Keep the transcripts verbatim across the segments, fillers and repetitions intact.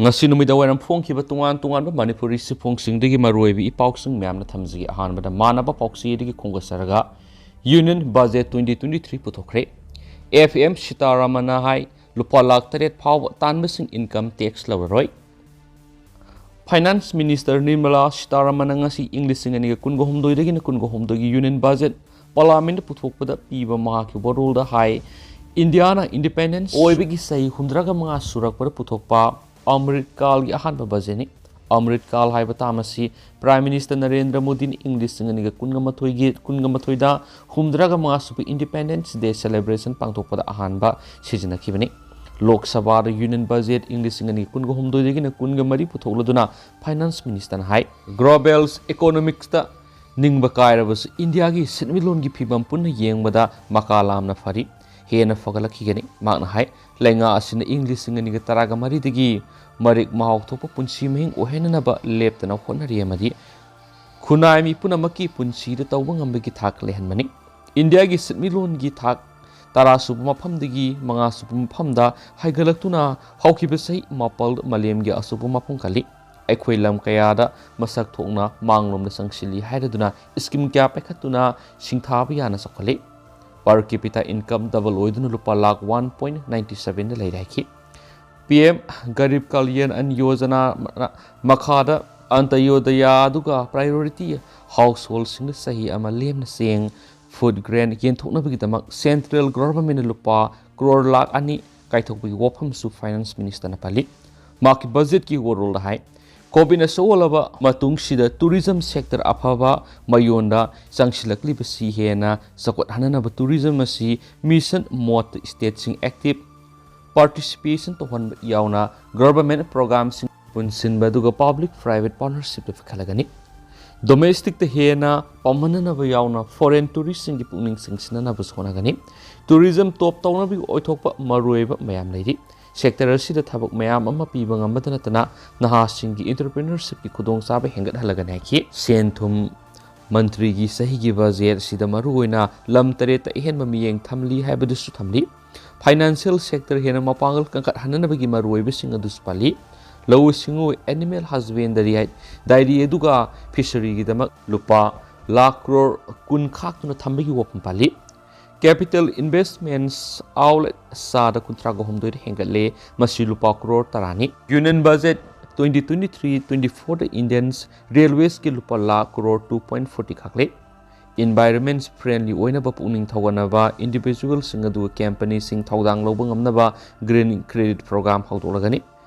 ꯉꯁꯤ ꯅꯨꯃꯤꯗꯥꯡ ꯋꯥꯏꯔꯝ ꯐꯣꯡꯈꯤꯕ ꯇꯣꯉꯥꯟ ꯇꯣꯉꯥꯟꯕ ꯃꯅꯤꯄꯨꯔꯤ ꯆꯦꯐꯣꯡꯁꯤꯡꯗꯒꯤ ꯃꯔꯨꯑꯣꯏꯕ ꯏ ꯄꯥꯎꯁꯤꯡ ꯃꯌꯥꯝꯅ ꯊꯝꯖꯒꯦ꯫ ꯑꯍꯥꯟꯕꯗ ꯃꯥꯟꯅꯕ ꯄꯥꯎꯆꯦꯗꯒꯤ ꯈꯣꯡꯗꯥꯖꯔꯒ Union Budget twenty twenty-three ꯄꯨꯊꯣꯛꯈ꯭ꯔꯦ꯫ F M ꯁꯤꯇꯥꯔꯥꯃꯟꯅ ꯍꯥꯏ, ꯂꯨꯄꯥ ꯂꯥꯈ ꯇꯔꯦꯠ ꯐꯥꯎꯕ ꯇꯥꯟꯕꯁꯤꯡ income tax ꯂꯧꯔꯔꯣꯏ꯫ Finance Minister Nirmala ꯁꯤꯇꯥꯔꯥꯃꯟꯅ ꯉꯁꯤ ꯏꯪ ꯂꯤꯁꯤꯡ ꯑꯅꯤꯒ ꯀꯨꯟꯒ ꯍꯨꯝꯗꯣꯏꯗꯒꯤꯅ ꯀꯨꯟꯒ ꯍꯨꯝꯗꯣꯏꯒꯤ Union Budget Parliament ꯄꯨꯊꯣꯛꯄꯗ ꯄꯤꯕ ꯃꯍꯥꯛꯀꯤ ꯋꯥꯔꯣꯜꯗ ꯍꯥꯏ, ꯏꯟꯗꯤꯌꯥꯅ independence ꯑꯣꯏꯕꯒꯤ ꯆꯍꯤ ꯍꯨꯝꯗ꯭ꯔꯥꯒ ꯃꯉꯥ ꯁꯨꯔꯛꯄꯗ ꯄꯨꯊꯣꯛꯄ ꯑꯃ꯭ꯔꯤꯠ ꯀꯥꯜꯒꯤ ꯑꯍꯥꯟꯕ ꯕꯖꯦꯠꯅꯤ꯫ ꯑꯃ꯭ꯔꯤꯠ ꯀꯥꯜ ꯍꯥꯏꯕ ꯇꯥꯝ ꯑꯁꯤ Prime Minister ꯅꯔꯦꯟꯗ꯭ꯔ ꯃꯣꯗꯤꯅ ꯏꯪ ꯂꯤꯁꯤꯡ ꯑꯅꯤꯒ ꯀꯨꯟꯒ ꯃꯥꯊꯣꯏꯒꯤ, ꯀꯨꯟꯒ ꯃꯥꯊꯣꯏꯗ ꯍꯨꯝꯗ꯭ꯔꯥꯒ ꯃꯉꯥ ꯁꯨꯕ Independence Day celebration ꯄꯥꯡꯊꯣꯛꯄꯗ ꯑꯍꯥꯟꯕ ꯁꯤꯖꯤꯟꯅꯈꯤꯕꯅꯤ꯫ ꯂꯣꯛ ꯁꯚꯥꯗ Union Budget ꯏꯪ ꯂꯤꯁꯤꯡ ꯑꯅꯤꯒ ꯀꯨꯟꯒ ꯍꯨꯝꯗꯣꯏꯗꯒꯤꯅ ꯀꯨꯟꯒ ꯃꯔꯤ ꯄꯨꯊꯣꯛꯂꯗꯨꯅ Finance Minister ꯅ ꯍꯥꯏ, Global Economics ꯇ ꯅꯤꯡꯕ ꯀꯥꯏꯔꯕꯁꯨ ꯏꯟꯗꯤꯌꯥꯒꯤ ꯁꯦꯟꯃꯤꯠꯂꯣꯟꯒꯤ ꯐꯤꯕꯝ ꯄꯨꯟꯅ ꯌꯦꯡꯕꯗ ꯃꯀꯥ ꯂꯥꯝꯅ ꯐꯔꯤ, ꯍꯦꯟꯅ ꯐꯒꯠꯂꯛꯈꯤꯒꯅꯤ꯫ ꯃꯍꯥꯛꯅ ꯍꯥꯏ, ꯂꯩꯉꯥꯛ ꯑꯁꯤꯅ ꯏꯪ ꯂꯤꯁꯤꯡ ꯑꯅꯤꯒ ꯇꯔꯥꯒ ꯃꯔꯤꯗꯒꯤ ꯃꯔꯤꯛ ꯃꯍꯥꯎ ꯊꯣꯛꯄ ꯄꯨꯟꯁꯤ ꯃꯍꯤꯡ ꯑꯣꯏꯍꯟꯅꯅꯕ ꯂꯦꯞꯇꯅ ꯍꯣꯠꯅꯔꯤ ꯑꯃꯗꯤ ꯈꯨꯟꯅꯥꯏ ꯃꯤ ꯄꯨꯝꯅꯃꯛꯀꯤ ꯄꯨꯟꯁꯤꯗ ꯇꯧꯕ ꯉꯝꯕꯒꯤ ꯊꯥꯛ ꯂꯩꯍꯟꯕꯅꯤ꯫ ꯏꯟꯗꯤꯌꯥꯒꯤ ꯁꯦꯟꯃꯤꯠꯂꯣꯟꯒꯤ ꯊꯥꯛ ꯇꯔꯥ ꯁꯨꯕ ꯃꯐꯝꯗꯒꯤ ꯃꯉꯥ ꯁꯨꯕ ꯃꯐꯝꯗ ꯍꯥꯏꯒꯠꯂꯛꯇꯨꯅ ꯍꯧꯈꯤꯕ ꯆꯍꯤ ꯃꯥꯄꯜ ꯃꯥꯂꯦꯝꯒꯤ ꯑꯆꯧꯕ ꯃꯐꯝ ꯀꯜꯂꯤ꯫ ꯑꯩꯈꯣꯏ ꯂꯝ ꯀꯌꯥꯗ ꯃꯁꯛ ꯊꯣꯛꯅ ꯃꯥꯡꯂꯣꯝꯗ ꯆꯪꯁꯤꯜꯂꯤ ꯍꯥꯏꯔꯗꯨꯅ scheme ꯀꯌꯥ ꯄꯥꯏꯈꯠꯇꯨꯅ ꯁꯤꯡꯊꯥꯕ ꯌꯥꯅ ꯆꯥꯎꯈꯠꯂꯤ꯫ Per capita income double ꯑꯣꯏꯗꯨꯅ ꯂꯨꯄꯥ lakh one point ninety seven ꯗ ꯂꯩꯔꯦ ꯍꯥꯏꯈꯤ꯫ P M Garib Kalyan Ann Yojana ꯃꯈꯥꯗ ꯑꯟꯇꯌꯣꯗꯌꯥ ꯑꯗꯨꯒ priority household ꯁꯤꯡꯗ ꯆꯍꯤ ꯑꯃ ꯂꯦꯝꯅ ꯆꯦꯡ, food grant ꯌꯦꯟꯊꯣꯛꯅꯕꯒꯤꯗꯃꯛ central government ꯅ ꯂꯨꯄꯥ ꯀ꯭ꯔꯣꯔ ꯂꯥꯈ ꯑꯅꯤ ꯀꯥꯏꯊꯣꯛꯄꯒꯤ ꯋꯥꯐꯝꯁꯨ Finance Minister ꯅ ꯄꯜꯂꯤ꯫ ꯃꯍꯥꯛꯀꯤ ꯕꯖꯦꯠꯀꯤ ꯋꯥꯔꯣꯜꯗ ꯍꯥꯏ, COVID ꯅ ꯁꯣꯛꯍꯜꯂꯕ ꯃꯇꯨꯡꯁꯤꯗ tourism sector ꯑꯐꯕ ꯃꯌꯣꯟꯗ ꯆꯪꯁꯤꯜꯂꯛꯂꯤꯕꯁꯤ ꯍꯦꯟꯅ ꯆꯥꯎꯈꯠꯍꯟꯅꯅꯕ tourism ꯑꯁꯤ mission mode ꯗ state ꯁꯤꯡ active participation ꯇꯧꯍꯟꯕ ꯌꯥꯎꯅ government program ꯁꯤꯡ ꯄꯨꯟꯁꯤꯟꯕ ꯑꯗꯨꯒ public private partnership ꯇ ꯄꯤꯈꯠꯂꯒꯅꯤ꯫ Domestic ꯇ ꯍꯦꯟꯅ ꯄꯥꯝꯍꯟꯅꯅꯕ ꯌꯥꯎꯅ foreign tourist ꯁꯤꯡꯒꯤ ꯄꯨꯛꯅꯤꯡ ꯆꯤꯡꯁꯤꯟꯅꯅꯕꯁꯨ ꯍꯣꯠꯅꯒꯅꯤ꯫ Tourism ꯇꯣꯞ ꯇꯧꯅꯕꯒꯤ ꯑꯣꯏꯊꯣꯛꯄ ꯃꯔꯨꯑꯣꯏꯕ ꯃꯌꯥꯝ ꯂꯩꯔꯤ꯫ Sector ꯑꯁꯤꯗ ꯊꯕꯛ ꯃꯌꯥꯝ ꯑꯃ ꯄꯤꯕ ꯉꯝꯕꯗ ꯅꯠꯇꯅ ꯅꯍꯥꯁꯤꯡꯒꯤ entrepreneurship ꯀꯤ ꯈꯨꯗꯣꯡꯆꯥꯕ ꯍꯦꯟꯒꯠꯍꯜꯂꯒꯅꯤ ꯍꯥꯏꯈꯤ꯫ ꯁꯦꯟ ꯊꯨꯝ ꯃꯟꯇ꯭ꯔꯤꯒꯤ ꯆꯍꯤꯒꯤ ꯕꯖꯦꯠ ꯑꯁꯤꯗ ꯃꯔꯨꯑꯣꯏꯅ ꯂꯝ ꯇꯔꯦꯠꯇ ꯑꯍꯦꯟꯕ ꯃꯤꯠꯌꯦꯡ ꯊꯝꯂꯤ ꯍꯥꯏꯕꯗꯨꯁꯨ ꯊꯝꯂꯤ꯫ Financial sector ꯍꯦꯟꯅ ꯃꯄꯥꯡꯒꯜ ꯀꯟꯈꯠꯍꯟꯅꯕꯒꯤ ꯃꯔꯨꯑꯣꯏꯕꯁꯤꯡ ꯑꯗꯨꯁꯨ ꯄꯜꯂꯤ꯫ ꯂꯧꯎ ꯁꯤꯡꯎ, animal husbandry ꯍꯥꯏ, dairy ꯑꯗꯨꯒ fisheryꯒꯤꯗꯃꯛ ꯂꯨꯄꯥ ꯂꯥꯈ ꯀ꯭ꯔꯣꯔ ꯀꯨꯟ ꯈꯥꯛꯇꯨꯅ ꯊꯝꯕꯒꯤ ꯋꯥꯐꯝ ꯄꯥꯜꯂꯤ꯫ Capital investments outlet ꯆꯥꯗ ꯀꯨꯟꯊ꯭ꯔꯥꯒ ꯍꯨꯝꯗꯣꯏꯗ ꯍꯦꯟꯒꯠꯂꯦ, ꯃꯁꯤ ꯂꯨꯄꯥ ꯀ꯭ꯔꯣꯔ ꯇꯔꯥꯅꯤ꯫ Union budget twenty twenty-three twenty-fourꯗ Indian Railwaysꯀꯤ ꯂꯨꯄꯥ lakh crore two point forty ꯈꯥꯛꯂꯦ꯫ Environment friendly ꯑꯣꯏꯅꯕ ꯄꯨꯛꯅꯤꯡ ꯊꯧꯒꯠꯅꯕ individualꯁꯤꯡ ꯑꯗꯨ companyꯁꯤꯡ ꯊꯧꯗꯥꯡ ꯂꯧꯕ ꯉꯝꯅꯕ Green Credit Program ꯍꯧꯗꯣꯛꯂꯒꯅꯤ꯫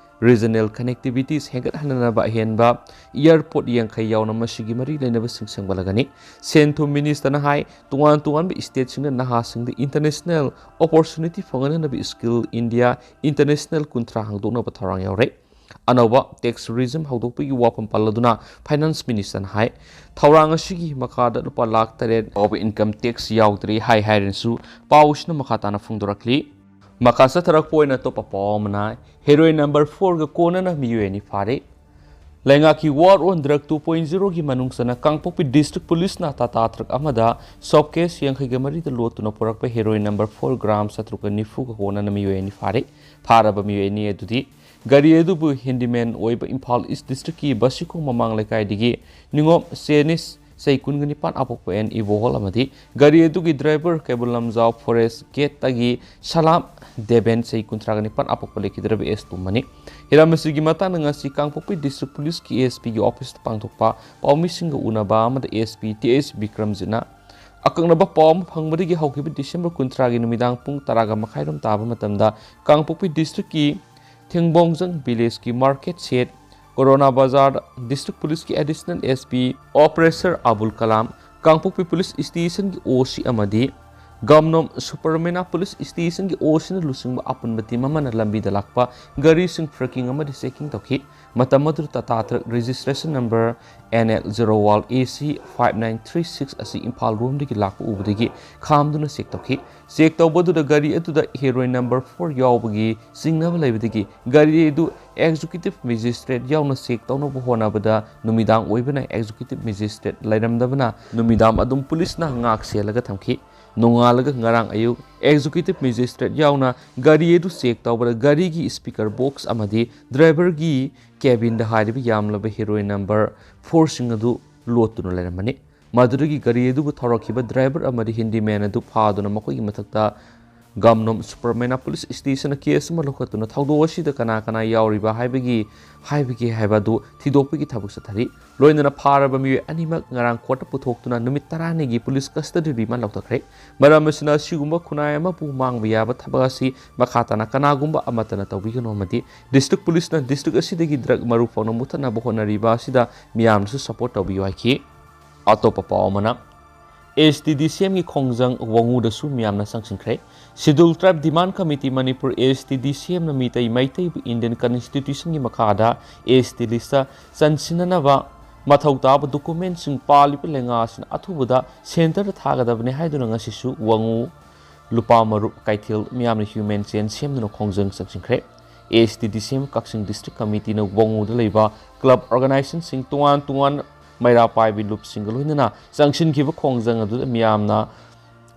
Regional connectivities ꯍꯦꯟꯒꯠꯍꯟꯅꯅꯕ ꯑꯍꯦꯟꯕ airport ꯌꯥꯡꯈꯩ ꯌꯥꯎꯅ ꯃꯁꯤꯒꯤ ꯃꯔꯤ ꯂꯩꯅꯕꯁꯤꯡ ꯁꯦꯝꯒꯠꯂꯒꯅꯤ꯫ ꯁꯦꯟ ꯊꯨꯝ minister ꯅ ꯍꯥꯏ, ꯇꯣꯉꯥꯟ ꯇꯣꯉꯥꯟꯕ stateꯁꯤꯡꯅ ꯅꯍꯥꯁꯤꯡꯗ international opportunity ꯐꯪꯍꯟꯅꯕ Skill India International ꯀꯨꯟꯊ꯭ꯔꯥ ꯍꯥꯡꯗꯣꯛꯅꯕ ꯊꯧꯔꯥꯡ ꯌꯥꯎꯔꯦ꯫ ꯑꯅꯧꯕ tax regime ꯍꯧꯗꯣꯛꯄꯒꯤ ꯋꯥꯐꯝ ꯄꯜꯂꯗꯨꯅ Finance minister ꯅ ꯍꯥꯏ, ꯊꯧꯔꯥꯡ ꯑꯁꯤꯒꯤ ꯃꯈꯥꯗ ꯂꯨꯄꯥ ꯂꯥꯈ ꯇꯔꯦꯠ ꯐꯥꯎꯕ income tax ꯌꯥꯎꯗ꯭ꯔꯤ ꯍꯥꯏ ꯍꯥꯏꯔꯁꯨ ꯄꯥꯎꯁꯤꯅ ꯃꯈꯥ ꯇꯥꯅ ꯐꯣꯡꯗꯣꯔꯛꯂꯤ꯫ ꯃꯈꯥ ꯆꯠꯊꯔꯛꯄ ꯑꯣꯏꯅ ꯑꯇꯣꯞꯄ ꯄꯥꯎ ꯑꯃꯅ, heroin number fourꯒ ꯀꯣꯟꯅꯅ ꯃꯤꯑꯣꯏ ꯑꯅꯤ ꯐꯥꯔꯦ꯫ ꯂꯩꯉꯥꯛꯀꯤ War on Drug two point zeroꯒꯤ ꯃꯅꯨꯡ ꯆꯟꯅ ꯀꯥꯡꯄꯣꯛꯄꯤ district policeꯅ Tata truck ꯑꯃꯗ soap case ꯌꯥꯡꯈꯩꯒ ꯃꯔꯤꯗ ꯂꯣꯠꯇꯨꯅ ꯄꯨꯔꯛꯄ heroin number four gram ꯆꯥꯇ꯭ꯔꯨꯛꯀ ꯅꯤꯐꯨꯒ ꯀꯣꯟꯅꯅ ꯃꯤꯑꯣꯏ ꯑꯅꯤ ꯐꯥꯔꯦ꯫ ꯐꯥꯔꯕ ꯃꯤꯑꯣꯏ ꯑꯅꯤ ꯑꯗꯨꯗꯤ ꯒꯥꯔꯤ ꯑꯗꯨꯕꯨ handyman ꯑꯣꯏꯕ ꯏꯝꯐꯥꯜ East districtꯀꯤ ꯕꯁꯤꯈꯣꯡ ꯃꯃꯥꯡ ꯂꯩꯀꯥꯏꯗꯒꯤ ꯅꯤꯉꯣꯝ ꯁꯦꯅꯤꯁ, ꯆꯍꯤ ꯀꯨꯟꯒ ꯅꯤꯄꯥꯟ ꯑꯄꯣꯛꯄ ꯑꯦꯟ ꯏꯕꯣꯍꯣꯜ ꯑꯃꯗꯤ ꯒꯥꯔꯤ ꯑꯗꯨꯒꯤ driver ꯀꯩꯕꯨꯜ ꯂꯝꯖꯥꯎ forest gateꯇꯒꯤ ꯁꯂꯥꯝ ꯗꯦꯕꯦꯟ, ꯆꯍꯤ ꯀꯨꯟꯊ꯭ꯔꯥꯒ ꯅꯤꯄꯥꯟ ꯑꯄꯣꯛꯄ ꯂꯩꯈꯤꯗ꯭ꯔꯕ ꯑꯦꯁ ꯇꯣꯝꯕꯅꯤ꯫ ꯍꯤꯔꯝ ꯑꯁꯤꯒꯤ ꯃꯇꯥꯡꯗ ꯉꯁꯤ ꯀꯥꯡꯄꯣꯛꯄꯤ district policeꯀꯤ ASPꯒꯤ officeꯇ ꯄꯥꯡꯊꯣꯛꯄ ꯄꯥꯎꯃꯤꯁꯤꯡꯒ ꯎꯅꯕ ꯑꯃꯗ ASP ꯇꯤ ꯑꯦꯁ ꯕꯤꯀ꯭ꯔꯝꯖꯤꯠꯅ ꯑꯀꯛꯅꯕ ꯄꯥꯎ ꯑꯃ ꯐꯪꯕꯗꯒꯤ ꯍꯧꯈꯤꯕ December ꯀꯨꯟꯊ꯭ꯔꯥꯒꯤ ꯅꯨꯃꯤꯗꯥꯡ ꯄꯨꯡ ꯇꯔꯥꯒ ꯃꯈꯥꯏꯔꯣꯝ ꯇꯥꯕ ꯃꯇꯝꯗ ꯀꯥꯡꯄꯣꯛꯄꯤ districtꯀꯤ ꯊꯦꯡꯕꯣꯡꯖꯪ villageꯀꯤ market shed, ꯀꯣꯔꯣꯅꯥ ꯕꯖꯥꯔꯗ district policeꯀꯤ additional SP officer Abul Kalam, Kangpokpi police stationꯒꯤ OC ꯑꯃꯗꯤ ꯒꯝꯅꯣꯝ ꯁꯨꯄꯔꯃꯦꯅꯥ police stationꯒꯤ OCꯅ ꯂꯨꯆꯤꯡꯕ ꯑꯄꯨꯟꯕ team ꯑꯃꯅ ꯂꯝꯕꯤꯗ ꯂꯥꯛꯄ ꯒꯥꯔꯤꯁꯤꯡ parking ꯑꯃꯗꯤ checking ꯇꯧꯈꯤ꯫ ꯃꯇꯝ ꯑꯗꯨꯗ Tata truck registration number NL zero one AC five nine three six ꯑꯁꯤ ꯏꯝꯐꯥꯜ ꯔꯣꯝꯗꯒꯤ ꯂꯥꯛꯄ ꯎꯕꯗꯒꯤ ꯈꯥꯝꯗꯨꯅ check ꯇꯧꯈꯤ꯫ Check ꯇꯧꯕꯗꯨꯗ ꯒꯥꯔꯤ ꯑꯗꯨꯗ heroin number four ꯌꯥꯎꯕꯒꯤ ꯆꯤꯡꯅꯕ ꯂꯩꯕꯗꯒꯤ ꯒꯥꯔꯤ ꯑꯗꯨ executive magistrate ꯌꯥꯎꯅ check ꯇꯧꯅꯕ ꯍꯣꯠꯅꯕꯗ ꯅꯨꯃꯤꯗꯥꯡ ꯑꯣꯏꯕꯅ executive magistrate ꯂꯩꯔꯝꯗꯕꯅ ꯅꯨꯃꯤꯗꯥꯡ ꯑꯗꯨꯝ policeꯅ ꯉꯥꯛ ꯁꯦꯜꯂꯒ ꯊꯝꯈꯤ꯫ ꯅꯣꯡꯉꯥꯜꯂꯒ ꯉꯔꯥꯡ ꯑꯌꯨꯛ ꯑꯦꯛꯖꯤꯀ꯭ꯌꯨꯇꯤꯚ ꯃꯦꯖꯤꯁꯇ꯭ꯔꯦꯠ ꯌꯥꯎꯅ ꯒꯥꯔꯤ ꯑꯗꯨ ꯆꯦꯛ ꯇꯧꯕꯗ ꯒꯥꯔꯤꯒꯤ ꯁ꯭ꯄꯤꯀꯔ ꯕꯣꯛꯁ ꯑꯃꯗꯤ ꯗ꯭ꯔꯥꯏꯚꯔꯒꯤ ꯀꯦꯕꯤꯟꯗ ꯍꯥꯏꯔꯤꯕ ꯌꯥꯝꯂꯕ ꯍꯦꯔꯣꯏꯟ ꯅꯝꯕꯔ ꯐꯣꯔꯁꯤꯡ ꯑꯗꯨ ꯂꯣꯠꯇꯨꯅ ꯂꯩꯔꯝꯕꯅꯤ꯫ ꯃꯗꯨꯗꯒꯤ ꯒꯥꯔꯤ ꯑꯗꯨꯕꯨ ꯊꯧꯔꯛꯈꯤꯕ ꯗ꯭ꯔꯥꯏꯚꯔ ꯑꯃꯗꯤ ꯍꯤꯟꯗꯤꯃꯦꯟ ꯑꯗꯨ ꯐꯥꯗꯨꯅ ꯃꯈꯣꯏꯒꯤ ꯃꯊꯛꯇ ꯒꯥꯝꯅꯣꯝ ꯁꯨꯄꯔꯃꯦꯅꯥ ꯄꯨꯂꯤꯁ ꯁ꯭ꯇꯦꯁꯟꯗ ꯀꯦꯁ ꯑꯃ ꯂꯧꯈꯠꯇꯨꯅ ꯊꯧꯗꯣꯛ ꯑꯁꯤꯗ ꯀꯅꯥ ꯀꯅꯥ ꯌꯥꯎꯔꯤꯕ ꯍꯥꯏꯕꯒꯤ ꯍꯥꯏꯕꯒꯦ ꯍꯥꯏꯕ ꯑꯗꯨ ꯊꯤꯗꯣꯛꯄꯒꯤ ꯊꯕꯛ ꯆꯠꯊꯔꯤ꯫ ꯂꯣꯏꯅꯅ ꯐꯥꯔꯕ ꯃꯤꯑꯣꯏ ꯑꯅꯤꯃꯛ ꯉꯔꯥꯡ ꯀꯣꯔꯠꯇ ꯄꯨꯊꯣꯛꯇꯨꯅ ꯅꯨꯃꯤꯠ ꯇꯔꯥꯅꯤꯒꯤ ꯄꯨꯂꯤꯁ ꯀꯁꯇꯗꯤ ꯔꯤꯃꯥꯟ ꯂꯧꯊꯈ꯭ꯔꯦ꯫ ꯃꯔꯝ ꯑꯁꯤꯅ ꯑꯁꯤꯒꯨꯝꯕ ꯈꯨꯟꯅꯥꯏ ꯑꯃꯕꯨ ꯃꯥꯡꯕ ꯌꯥꯕ ꯊꯕꯛ ꯑꯁꯤ ꯃꯈꯥ ꯇꯥꯅ ꯀꯅꯥꯒꯨꯝꯕ ꯑꯃꯠꯇꯅ ꯇꯧꯕꯤꯒꯅꯨ ꯑꯃꯗꯤ ꯗꯤꯁꯇ꯭ꯔꯤꯛ ꯄꯨꯂꯤꯁꯅ ꯗꯤꯁꯇ꯭ꯔꯤꯛ ꯑꯁꯤꯗꯒꯤ ꯗ꯭ꯔꯒ ꯃꯔꯨ ꯐꯪꯅ ꯃꯨꯊꯠꯅꯕ ꯍꯣꯠꯅꯔꯤꯕ ꯑꯁꯤꯗ ꯃꯤꯌꯥꯝꯅꯁꯨ ꯁꯄꯣꯔꯠ ꯇꯧꯕꯤꯌꯨ ꯍꯥꯏꯈꯤ꯫ ꯑꯇꯣꯞꯄ ꯄꯥꯎ ꯑꯃꯅ, ꯑꯦ ꯑꯦꯁ ꯇꯤ ꯗꯤ ꯁꯤ ꯑꯦꯝꯒꯤ ꯈꯣꯡꯖꯪ ꯋꯥꯉꯨꯗꯁꯨ ꯃꯤꯌꯥꯝꯅ ꯆꯪꯁꯤꯟꯈ꯭ꯔꯦ꯫ Scheduled tribe demand committee Manipur, A S T D C ꯑꯦꯝꯅ ꯃꯤꯇꯩ ꯃꯩꯇꯩꯕꯨ ꯏꯟꯗꯤꯌꯟ ꯀꯟꯁꯇꯤꯇ꯭ꯌꯨꯁꯟꯒꯤ ꯃꯈꯥꯗ ꯑꯦ ꯑꯦꯁ ꯇꯤ ꯂꯤꯁꯇ ꯆꯟꯁꯤꯟꯅꯅꯕ ꯃꯊꯧ ꯇꯥꯕ ꯗꯣꯀꯨꯃꯦꯟꯁꯤꯡ ꯄꯥꯜꯂꯤꯕ ꯂꯩꯉꯥꯛ ꯑꯁꯤꯅ ꯑꯊꯨꯕꯗ ꯁꯦꯟꯇꯔꯗ ꯊꯥꯒꯗꯕꯅꯤ ꯍꯥꯏꯗꯨꯅ ꯉꯁꯤꯁꯨ ꯋꯥꯉꯨ ꯂꯨꯄꯥ ꯃꯔꯨꯞ ꯀꯩꯊꯦꯜ ꯃꯤꯌꯥꯝꯅ ꯍ꯭ꯌꯨꯃꯦꯟ ꯆꯦꯟ ꯁꯦꯝꯗꯨꯅ ꯈꯣꯡꯖꯪ ꯆꯪꯁꯤꯟꯈ꯭ꯔꯦ꯫ ꯑꯦ ꯑꯦꯁ ꯇꯤ ꯗꯤ ꯁꯤ ꯑꯦꯝ ꯀꯛꯆꯤꯡ ꯗꯤꯁꯇ꯭ꯔꯤꯛ ꯀꯃꯤꯇꯤꯅ ꯋꯥꯉꯨꯗ ꯂꯩꯕ ꯀ꯭ꯂꯕ ꯑꯣꯔꯒꯅꯥꯏꯖꯦꯁꯟꯁꯤꯡ, ꯇꯣꯉꯥꯟ ꯇꯣꯉꯥꯟ ꯃꯩꯔꯥ ꯄꯥꯏꯕꯤ ꯂꯨꯞꯁꯤꯡꯒ ꯂꯣꯏꯅꯅ ꯆꯪꯁꯤꯟꯈꯤꯕ ꯈꯣꯡꯖꯪ ꯑꯗꯨꯗ ꯃꯤꯌꯥꯝꯅ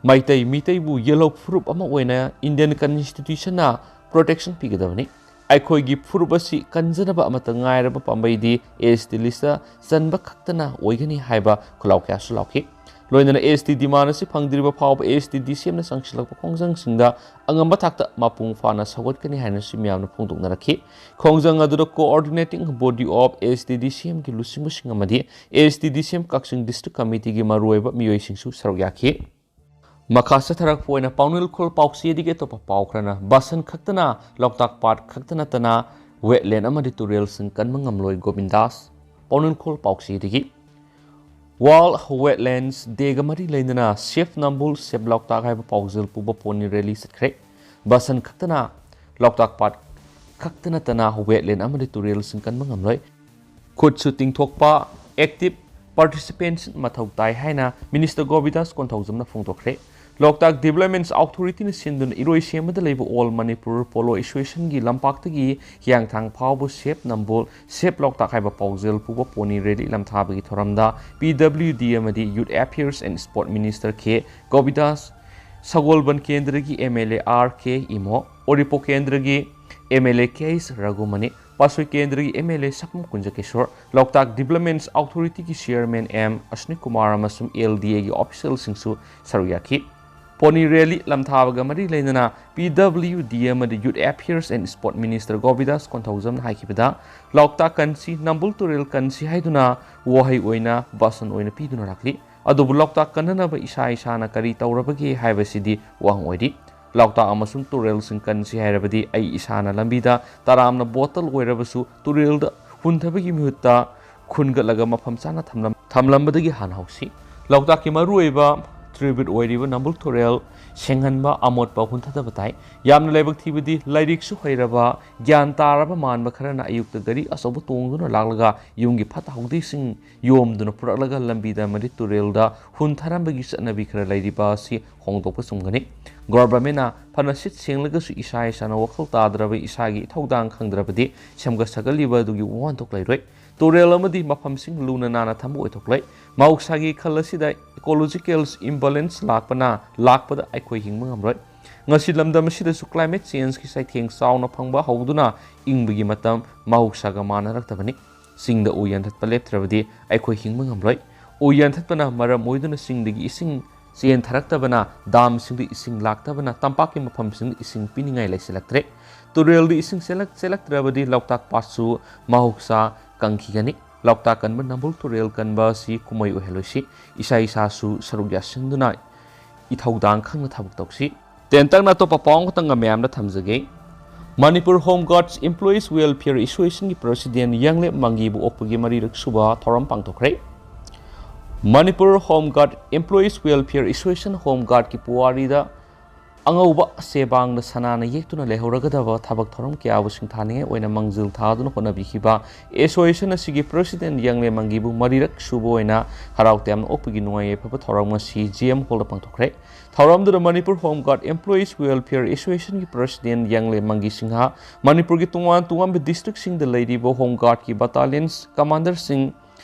ꯃꯩꯇꯩ ꯃꯤꯇꯩꯕꯨ ꯌꯦꯜꯍꯧ ꯐꯨꯔꯨꯞ ꯑꯃ ꯑꯣꯏꯅ ꯏꯟꯗꯤꯌꯟ ꯀꯟꯁꯇꯤꯇ꯭ꯌꯨꯁꯟꯅ ꯄ꯭ꯔꯣꯇꯦꯛꯁꯟ ꯄꯤꯒꯗꯕꯅꯤ꯫ ꯑꯩꯈꯣꯏꯒꯤ ꯐꯨꯔꯨꯞ ꯑꯁꯤ ꯀꯟꯖꯅꯕ ꯑꯃꯠꯇ ꯉꯥꯏꯔꯕ ꯄꯥꯝꯕꯩꯗꯤ ꯑꯦ ꯑꯦꯁ ꯇꯤ ꯂꯤꯁꯇ ꯆꯟꯕ ꯈꯛꯇꯅ ꯑꯣꯏꯒꯅꯤ ꯍꯥꯏꯕ ꯈꯨꯜꯂꯥꯎ ꯀꯌꯥꯁꯨ ꯂꯥꯎꯈꯤ꯫ ꯂꯣꯏꯅꯅ ꯑꯦ ꯑꯦꯁ ꯇꯤ ꯗꯤꯃꯥꯟ ꯑꯁꯤ ꯐꯪꯗ꯭ꯔꯤꯕ ꯐꯥꯎꯕ ꯑꯦ ꯑꯦꯁ ꯇꯤ ꯗꯤ ꯁꯤ ꯑꯦꯝꯅ ꯆꯪꯁꯤꯜꯂꯛꯄ ꯈꯣꯡꯖꯪꯁꯤꯡꯗ ꯑꯉꯝꯕ ꯊꯥꯛꯇ ꯃꯄꯨꯡ ꯐꯥꯅ ꯁꯧꯒꯠꯀꯅꯤ ꯍꯥꯏꯅꯁꯨ ꯃꯤꯌꯥꯝꯅ ꯐꯣꯡꯗꯣꯛꯅꯔꯛꯈꯤ꯫ ꯈꯣꯡꯖꯪ ꯑꯗꯨꯗ Coordinating Body of A S T D C M ꯒꯤ ꯂꯨꯆꯤꯡꯕꯁꯤꯡ ꯑꯃꯗꯤ A S T D C M Kakching district ꯀꯃꯤꯇꯤꯒꯤ ꯃꯔꯨꯑꯣꯏꯕ ꯃꯤꯑꯣꯏꯁꯤꯡꯁꯨ ꯁꯔꯨꯛ ꯌꯥꯈꯤ꯫ ꯃꯈꯥ ꯆꯠꯊꯔꯛꯄ ꯑꯣꯏꯅ ꯄꯥꯎꯅꯤꯜꯈꯣꯜ ꯄꯥꯎꯆꯦꯗꯒꯤ ꯑꯇꯣꯞꯄ ꯄꯥꯎ ꯈꯔꯅ, ꯕꯁꯟ ꯈꯛꯇꯅ ꯂꯣꯛꯇꯥꯛ ꯄꯥꯠ ꯈꯛꯇ ꯅꯠꯇꯅ ꯋꯦꯠꯂꯦꯟ ꯑꯃꯗꯤ ꯇꯨꯔꯦꯜꯁꯤꯡ ꯀꯟꯕ ꯉꯝꯂꯣꯏ, ꯒꯣꯕꯤꯟꯗꯥꯁ꯫ ꯄꯥꯎꯅꯤꯜꯈꯣꯜ ꯄꯥꯎꯆꯦꯗꯒꯤ꯫ World Wetlands Day ꯒ ꯃꯔꯤ ꯂꯩꯅꯅ Save Nambul Save Loktak ꯍꯥꯏꯕ ꯄꯥꯎꯖꯦꯜ ꯄꯨꯕ ꯄꯣꯅꯤ ꯔꯦꯂꯤ ꯆꯠꯈ꯭ꯔꯦ꯫ ꯕꯁꯟ ꯈꯛꯇꯅ ꯂꯣꯛꯇꯥꯛ ꯄꯥꯠ ꯈꯛꯇ ꯅꯠꯇꯅ ꯋꯦꯠꯂꯦꯟ ꯑꯃꯗꯤ ꯇꯨꯔꯦꯜꯁꯤꯡ ꯀꯟꯕ ꯉꯝꯂꯣꯏ꯫ ꯈꯨꯠꯁꯨ ꯇꯤꯡꯊꯣꯛꯄ, ꯑꯦꯛꯇꯤꯚ ꯄꯥꯔꯇꯤꯁꯤꯄꯦꯁꯟ ꯃꯊꯧ ꯇꯥꯏ ꯍꯥꯏꯅ ꯃꯤꯅꯤꯁꯇꯔ ꯒꯣꯕꯤꯟꯗꯥꯁ ꯀꯣꯟꯊꯧꯖꯝꯅ ꯐꯣꯡꯗꯣꯛꯈ꯭ꯔꯦ꯫ ꯂꯣꯛꯇꯥꯛ ꯗꯤꯕꯂꯞꯃꯦꯟꯠꯁ ꯑꯣꯊꯣꯔꯤꯇꯤꯅ ꯁꯤꯟꯗꯨꯅ ꯏꯔꯣꯏꯁꯦꯝꯕꯗ ꯂꯩꯕ ꯑꯣꯜ ꯃꯅꯤꯄꯨꯔ ꯄꯣꯂꯣ ꯑꯦꯁꯣꯁꯤꯌꯦꯁꯟꯒꯤ ꯂꯝꯄꯥꯛꯇꯒꯤ ꯍꯤꯌꯥꯡꯊꯥꯡ ꯐꯥꯎꯕ ꯁꯦꯞ ꯅꯝꯕꯣꯜ, ꯁꯦꯞ ꯂꯣꯛꯇꯥꯛ ꯍꯥꯏꯕ ꯄꯥꯎꯖꯦꯜ ꯄꯨꯕ ꯄꯣꯅꯤ ꯔꯦꯂꯤ ꯂꯝꯊꯥꯕꯒꯤ ꯊꯧꯔꯝꯗ ꯄꯤ ꯗꯕ꯭ꯂꯤꯌꯨ ꯗꯤ ꯑꯃꯗꯤ youth affairs and sport minister ꯈꯦ ꯒꯣꯕꯤꯗꯥꯁ, ꯁꯒꯣꯜꯕꯟ ꯀꯦꯟꯗ꯭ꯔꯒꯤ M L A R K Imo, Uripok ꯀꯦꯟꯗ꯭ꯔꯒꯤ M L A K H Raghumani, Patsoi ꯀꯦꯟꯗ꯭ꯔꯒꯤ M L A Sakhum Kunjakesor, Loktak developments ꯑꯣꯊꯣꯔꯤꯇꯤꯒꯤ ꯆꯤꯌꯔꯃꯦꯟ ꯑꯦꯝ ꯑꯁꯅꯤꯛ ꯀꯨꯃꯥꯔ ꯑꯃꯁꯨꯡ ꯑꯦꯜ ꯗꯤ ꯑꯦꯒꯤ ꯑꯣꯐꯤꯁꯤꯌꯦꯜꯁꯤꯡꯁꯨ ꯁꯔꯨꯛ ꯌꯥꯈꯤ꯫ ꯄꯣꯅꯤ ꯔꯦꯂꯤ ꯂꯝꯊꯥꯕꯒ ꯃꯔꯤ ꯂꯩꯅꯅ ꯄꯤ ꯗꯕ꯭ꯂꯤꯌꯨ ꯗꯤ ꯑꯃꯗꯤ youth affairs and sport minister ꯒꯣꯕꯤꯗꯥꯁ ꯀꯣꯟꯊꯧꯖꯝꯅ ꯍꯥꯏꯈꯤꯕꯗ, ꯂꯣꯛꯇꯥꯛ ꯀꯟꯁꯤ, ꯅꯝꯕꯨꯜ ꯇꯨꯔꯦꯜ ꯀꯟꯁꯤ ꯍꯥꯏꯗꯨꯅ ꯋꯥꯍꯩ ꯑꯣꯏꯅ ꯚꯥꯁꯟ ꯑꯣꯏꯅ ꯄꯤꯗꯨꯅ ꯂꯥꯛꯂꯤ꯫ ꯑꯗꯨꯕꯨ ꯂꯣꯛꯇꯥꯛ ꯀꯟꯅꯅꯕ ꯏꯁꯥ ꯏꯁꯥꯅ ꯀꯔꯤ ꯇꯧꯔꯕꯒꯦ ꯍꯥꯏꯕꯁꯤꯗꯤ ꯋꯥꯍꯪ ꯑꯣꯏꯔꯤ꯫ ꯂꯣꯛꯇꯥꯛ ꯑꯃꯁꯨꯡ ꯇꯨꯔꯦꯜꯁꯤꯡ ꯀꯟꯁꯤ ꯍꯥꯏꯔꯕꯗꯤ ꯑꯩ ꯏꯁꯥꯅ ꯂꯝꯕꯤꯗ ꯇꯔꯥꯝꯅ ꯕꯣꯇꯜ ꯑꯣꯏꯔꯕꯁꯨ ꯇꯨꯔꯦꯜꯗ ꯍꯨꯟꯊꯕꯒꯤ ꯃꯍꯨꯠꯇ ꯈꯨꯟꯒꯠꯂꯒ ꯃꯐꯝ ꯆꯥꯅ ꯊꯝꯂꯝ-, ꯊꯝꯂꯝꯕꯗꯒꯤ ꯍꯥꯟꯅ ꯍꯧꯁꯤ꯫ ꯂꯣꯛꯇꯥꯛꯀꯤ ꯃꯔꯨꯑꯣꯏꯕ ꯇ꯭ꯔꯤꯕ꯭ꯌꯨꯠ ꯑꯣꯏꯔꯤꯕ ꯅꯝꯕꯨꯜ ꯇꯨꯔꯦꯜ ꯁꯦꯡꯍꯟꯕ, ꯑꯃꯣꯠꯄ ꯍꯨꯟꯊꯗꯕ ꯇꯥꯏ꯫ ꯌꯥꯝꯅ ꯂꯥꯏꯕꯛ ꯊꯤꯕꯗꯤ ꯂꯥꯏꯔꯤꯛꯁꯨ ꯍꯩꯔꯕ, ꯒ꯭ꯌꯥꯟ ꯇꯥꯔꯕ ꯃꯥꯟꯕ ꯈꯔꯅ ꯑꯌꯨꯛꯇ ꯒꯥꯔꯤ ꯑꯆꯧꯕ ꯇꯣꯡꯗꯨꯅ ꯂꯥꯛꯂꯒ ꯌꯨꯝꯒꯤ ꯐꯠꯇ ꯍꯥꯎꯗꯤꯁꯤꯡ ꯌꯣꯝꯗꯨꯅ ꯄꯨꯔꯛꯂꯒ ꯂꯝꯕꯤꯗ ꯑꯃꯗꯤ ꯇꯨꯔꯦꯜꯗ ꯍꯨꯟꯊꯔꯝꯕꯒꯤ ꯆꯠꯅꯕꯤ ꯈꯔ ꯂꯩꯔꯤꯕ ꯑꯁꯤ ꯍꯣꯡꯗꯣꯛꯄ ꯆꯨꯝꯒꯅꯤ꯫ ꯒꯣꯚꯔꯟꯃꯦꯟꯠꯅ ꯐꯅ ꯁꯤꯠ ꯁꯦꯡꯂꯒꯁꯨ ꯏꯁꯥ ꯏꯁꯥꯅ ꯋꯥꯈꯜ ꯇꯥꯗ꯭ꯔꯕ ꯏꯁꯥꯒꯤ ꯏꯊꯧꯗꯥꯡ ꯈꯪꯗ꯭ꯔꯕꯗꯤ ꯁꯦꯝꯒꯠ ꯁꯥꯒꯠꯂꯤꯕ ꯑꯗꯨꯒꯤ ꯋꯥꯍꯟꯊꯣꯛ ꯂꯩꯔꯣꯏ꯫ ꯇꯨꯔꯦꯜ ꯑꯃꯗꯤ ꯃꯐꯝꯁꯤꯡ ꯂꯨꯅ ꯅꯥꯟꯅ ꯊꯝꯕ ꯑꯣꯏꯊꯣꯛꯂꯣꯏ꯫ ꯃꯍꯧꯁꯥꯒꯤ ꯈꯜ ꯑꯁꯤꯗ ꯏꯀꯣꯂꯣꯖꯤꯀꯦꯜ ꯏꯝꯕꯦꯂꯦꯟꯁ ꯂꯥꯛꯄꯅ, ꯂꯥꯛꯄꯗ ꯑꯩꯈꯣꯏ ꯍꯤꯡꯕ ꯉꯝꯂꯣꯏ꯫ ꯉꯁꯤ ꯂꯝꯗꯝ ꯑꯁꯤꯗꯁꯨ ꯀ꯭ꯂꯥꯏꯃꯦꯠ ꯆꯦꯟꯖꯀꯤ ꯆꯩꯊꯦꯡ ꯆꯥꯎꯅ ꯐꯪꯕ ꯍꯧꯗꯨꯅ ꯏꯪꯕꯒꯤ ꯃꯇꯝ ꯃꯍꯧꯁꯥꯒ ꯃꯥꯟꯅꯔꯛꯇꯕꯅꯤ꯫ ꯆꯤꯡꯗ ꯎ ꯌꯥꯟꯊꯠꯄ ꯂꯦꯞꯇ꯭ꯔꯕꯗꯤ ꯑꯩꯈꯣꯏ ꯍꯤꯡꯕ ꯉꯝꯂꯣꯏ꯫ ꯎ ꯌꯥꯟꯊꯠꯄꯅ ꯃꯔꯝ ꯑꯣꯏꯗꯨꯅ ꯆꯤꯡꯗꯒꯤ ꯏꯁꯤꯡ ꯆꯦꯟꯊꯔꯛꯇꯕꯅ, ꯗꯥꯝꯁꯤꯡꯗ ꯏꯁꯤꯡ ꯂꯥꯛꯇꯕꯅ, ꯇꯝꯄꯥꯛꯀꯤ ꯃꯐꯝꯁꯤꯡꯗ ꯏꯁꯤꯡ ꯄꯤꯅꯤꯡꯉꯥꯏ ꯂꯩꯁꯤꯜꯂꯛꯇ꯭ꯔꯦ꯫ ꯇꯨꯔꯦꯜꯗ ꯏꯁꯤꯡ ꯆꯦꯜꯂꯛ-, ꯆꯦꯜꯂꯛꯇ꯭ꯔꯕꯗꯤ ꯂꯣꯛꯇꯥꯛ ꯄꯥꯠꯁꯨ ꯃꯍꯧꯁꯥ ꯀꯪꯈꯤꯒꯅꯤ꯫ ꯂꯣꯛꯇꯥꯛ ꯀꯟꯕ ꯅꯝꯕꯨꯜ ꯇꯨꯔꯦꯜ ꯀꯟꯕ ꯑꯁꯤ ꯀꯨꯝꯍꯩ ꯑꯣꯏꯍꯜꯂꯣꯏꯁꯤ꯫ ꯏꯁꯥ ꯏꯁꯥꯁꯨ ꯁꯔꯨꯛ ꯌꯥꯁꯤꯟꯗꯨꯅ ꯏꯊꯧꯗꯥꯡ ꯈꯪꯅ ꯊꯕꯛ ꯇꯧꯁꯤ꯫ ꯇꯦꯟꯇꯛꯅ ꯑꯇꯣꯞꯄ ꯄꯥꯎ ꯑꯃꯈꯛꯇꯪ ꯃꯌꯥꯝꯗ ꯊꯝꯖꯒꯦ꯫ Manipur home guards employees welfare ꯑꯦꯁꯣꯁꯤꯌꯦꯁꯟꯒꯤ ꯄ꯭ꯔꯁꯤꯗꯦꯟ ꯌꯥꯡꯂꯦꯞ ꯃꯪꯒꯤꯕꯨ ꯑꯣꯛꯄꯒꯤ ꯃꯔꯤꯔꯛ ꯁꯨꯕ ꯊꯧꯔꯝ ꯄꯥꯡꯊꯣꯛꯈ꯭ꯔꯦ꯫ Manipur home guard employees welfare association home ꯒꯥꯔꯗꯀꯤ ꯄꯨꯋꯥꯔꯤꯗ ꯑꯉꯧꯕ ꯁꯦꯕꯥꯡꯗ ꯁꯅꯥꯅ ꯌꯦꯛꯇꯨꯅ ꯂꯩꯍꯧꯔꯒꯗꯕ ꯊꯕꯛ ꯊꯧꯔꯝ ꯀꯌꯥꯕꯨ ꯁꯤꯡꯊꯥꯅꯤꯡꯉꯥꯏ ꯑꯣꯏꯅ ꯃꯥꯡꯖꯤꯜ ꯊꯥꯗꯨꯅ ꯍꯣꯠꯅꯕꯤꯈꯤꯕ ꯑꯦꯁꯣꯁꯤꯌꯦꯁꯟ ꯑꯁꯤꯒꯤ ꯄ꯭ꯔꯁꯤꯗꯦꯟ ꯌꯥꯡꯂꯦꯝ ꯃꯪꯒꯤꯕꯨ ꯃꯔꯤꯔꯛ ꯁꯨꯕ ꯑꯣꯏꯅ ꯍꯔꯥꯎ ꯇꯌꯥꯝꯅ ꯑꯣꯛꯄꯒꯤ ꯅꯨꯡꯉꯥꯏ ꯌꯥꯏꯐꯕ ꯊꯧꯔꯝ ꯉꯁꯤ ꯖꯤ ꯑꯦꯝ ꯍꯣꯜꯗ ꯄꯥꯡꯊꯣꯛꯈ꯭ꯔꯦ꯫ ꯊꯧꯔꯝꯗꯨꯗ Manipur home guard employees welfare ꯑꯦꯁꯣꯁꯤꯌꯦꯁꯟꯒꯤ ꯄ꯭ꯔꯁꯤꯗꯦꯟ ꯌꯥꯡꯂꯦꯝ ꯃꯪꯒꯤ ꯁꯤꯡꯍ, ꯃꯅꯤꯄꯨꯔꯒꯤ ꯇꯣꯉꯥꯟ ꯇꯣꯉꯥꯟꯕ ꯗꯤꯁꯇ꯭ꯔꯤꯛꯁꯤꯡꯗ ꯂꯩꯔꯤꯕ ꯍꯣꯝ ꯒꯥꯔꯗꯀꯤ ꯕꯇꯥꯂꯤꯌꯟꯁ ꯀꯃꯥꯟꯗꯔꯁꯤꯡ,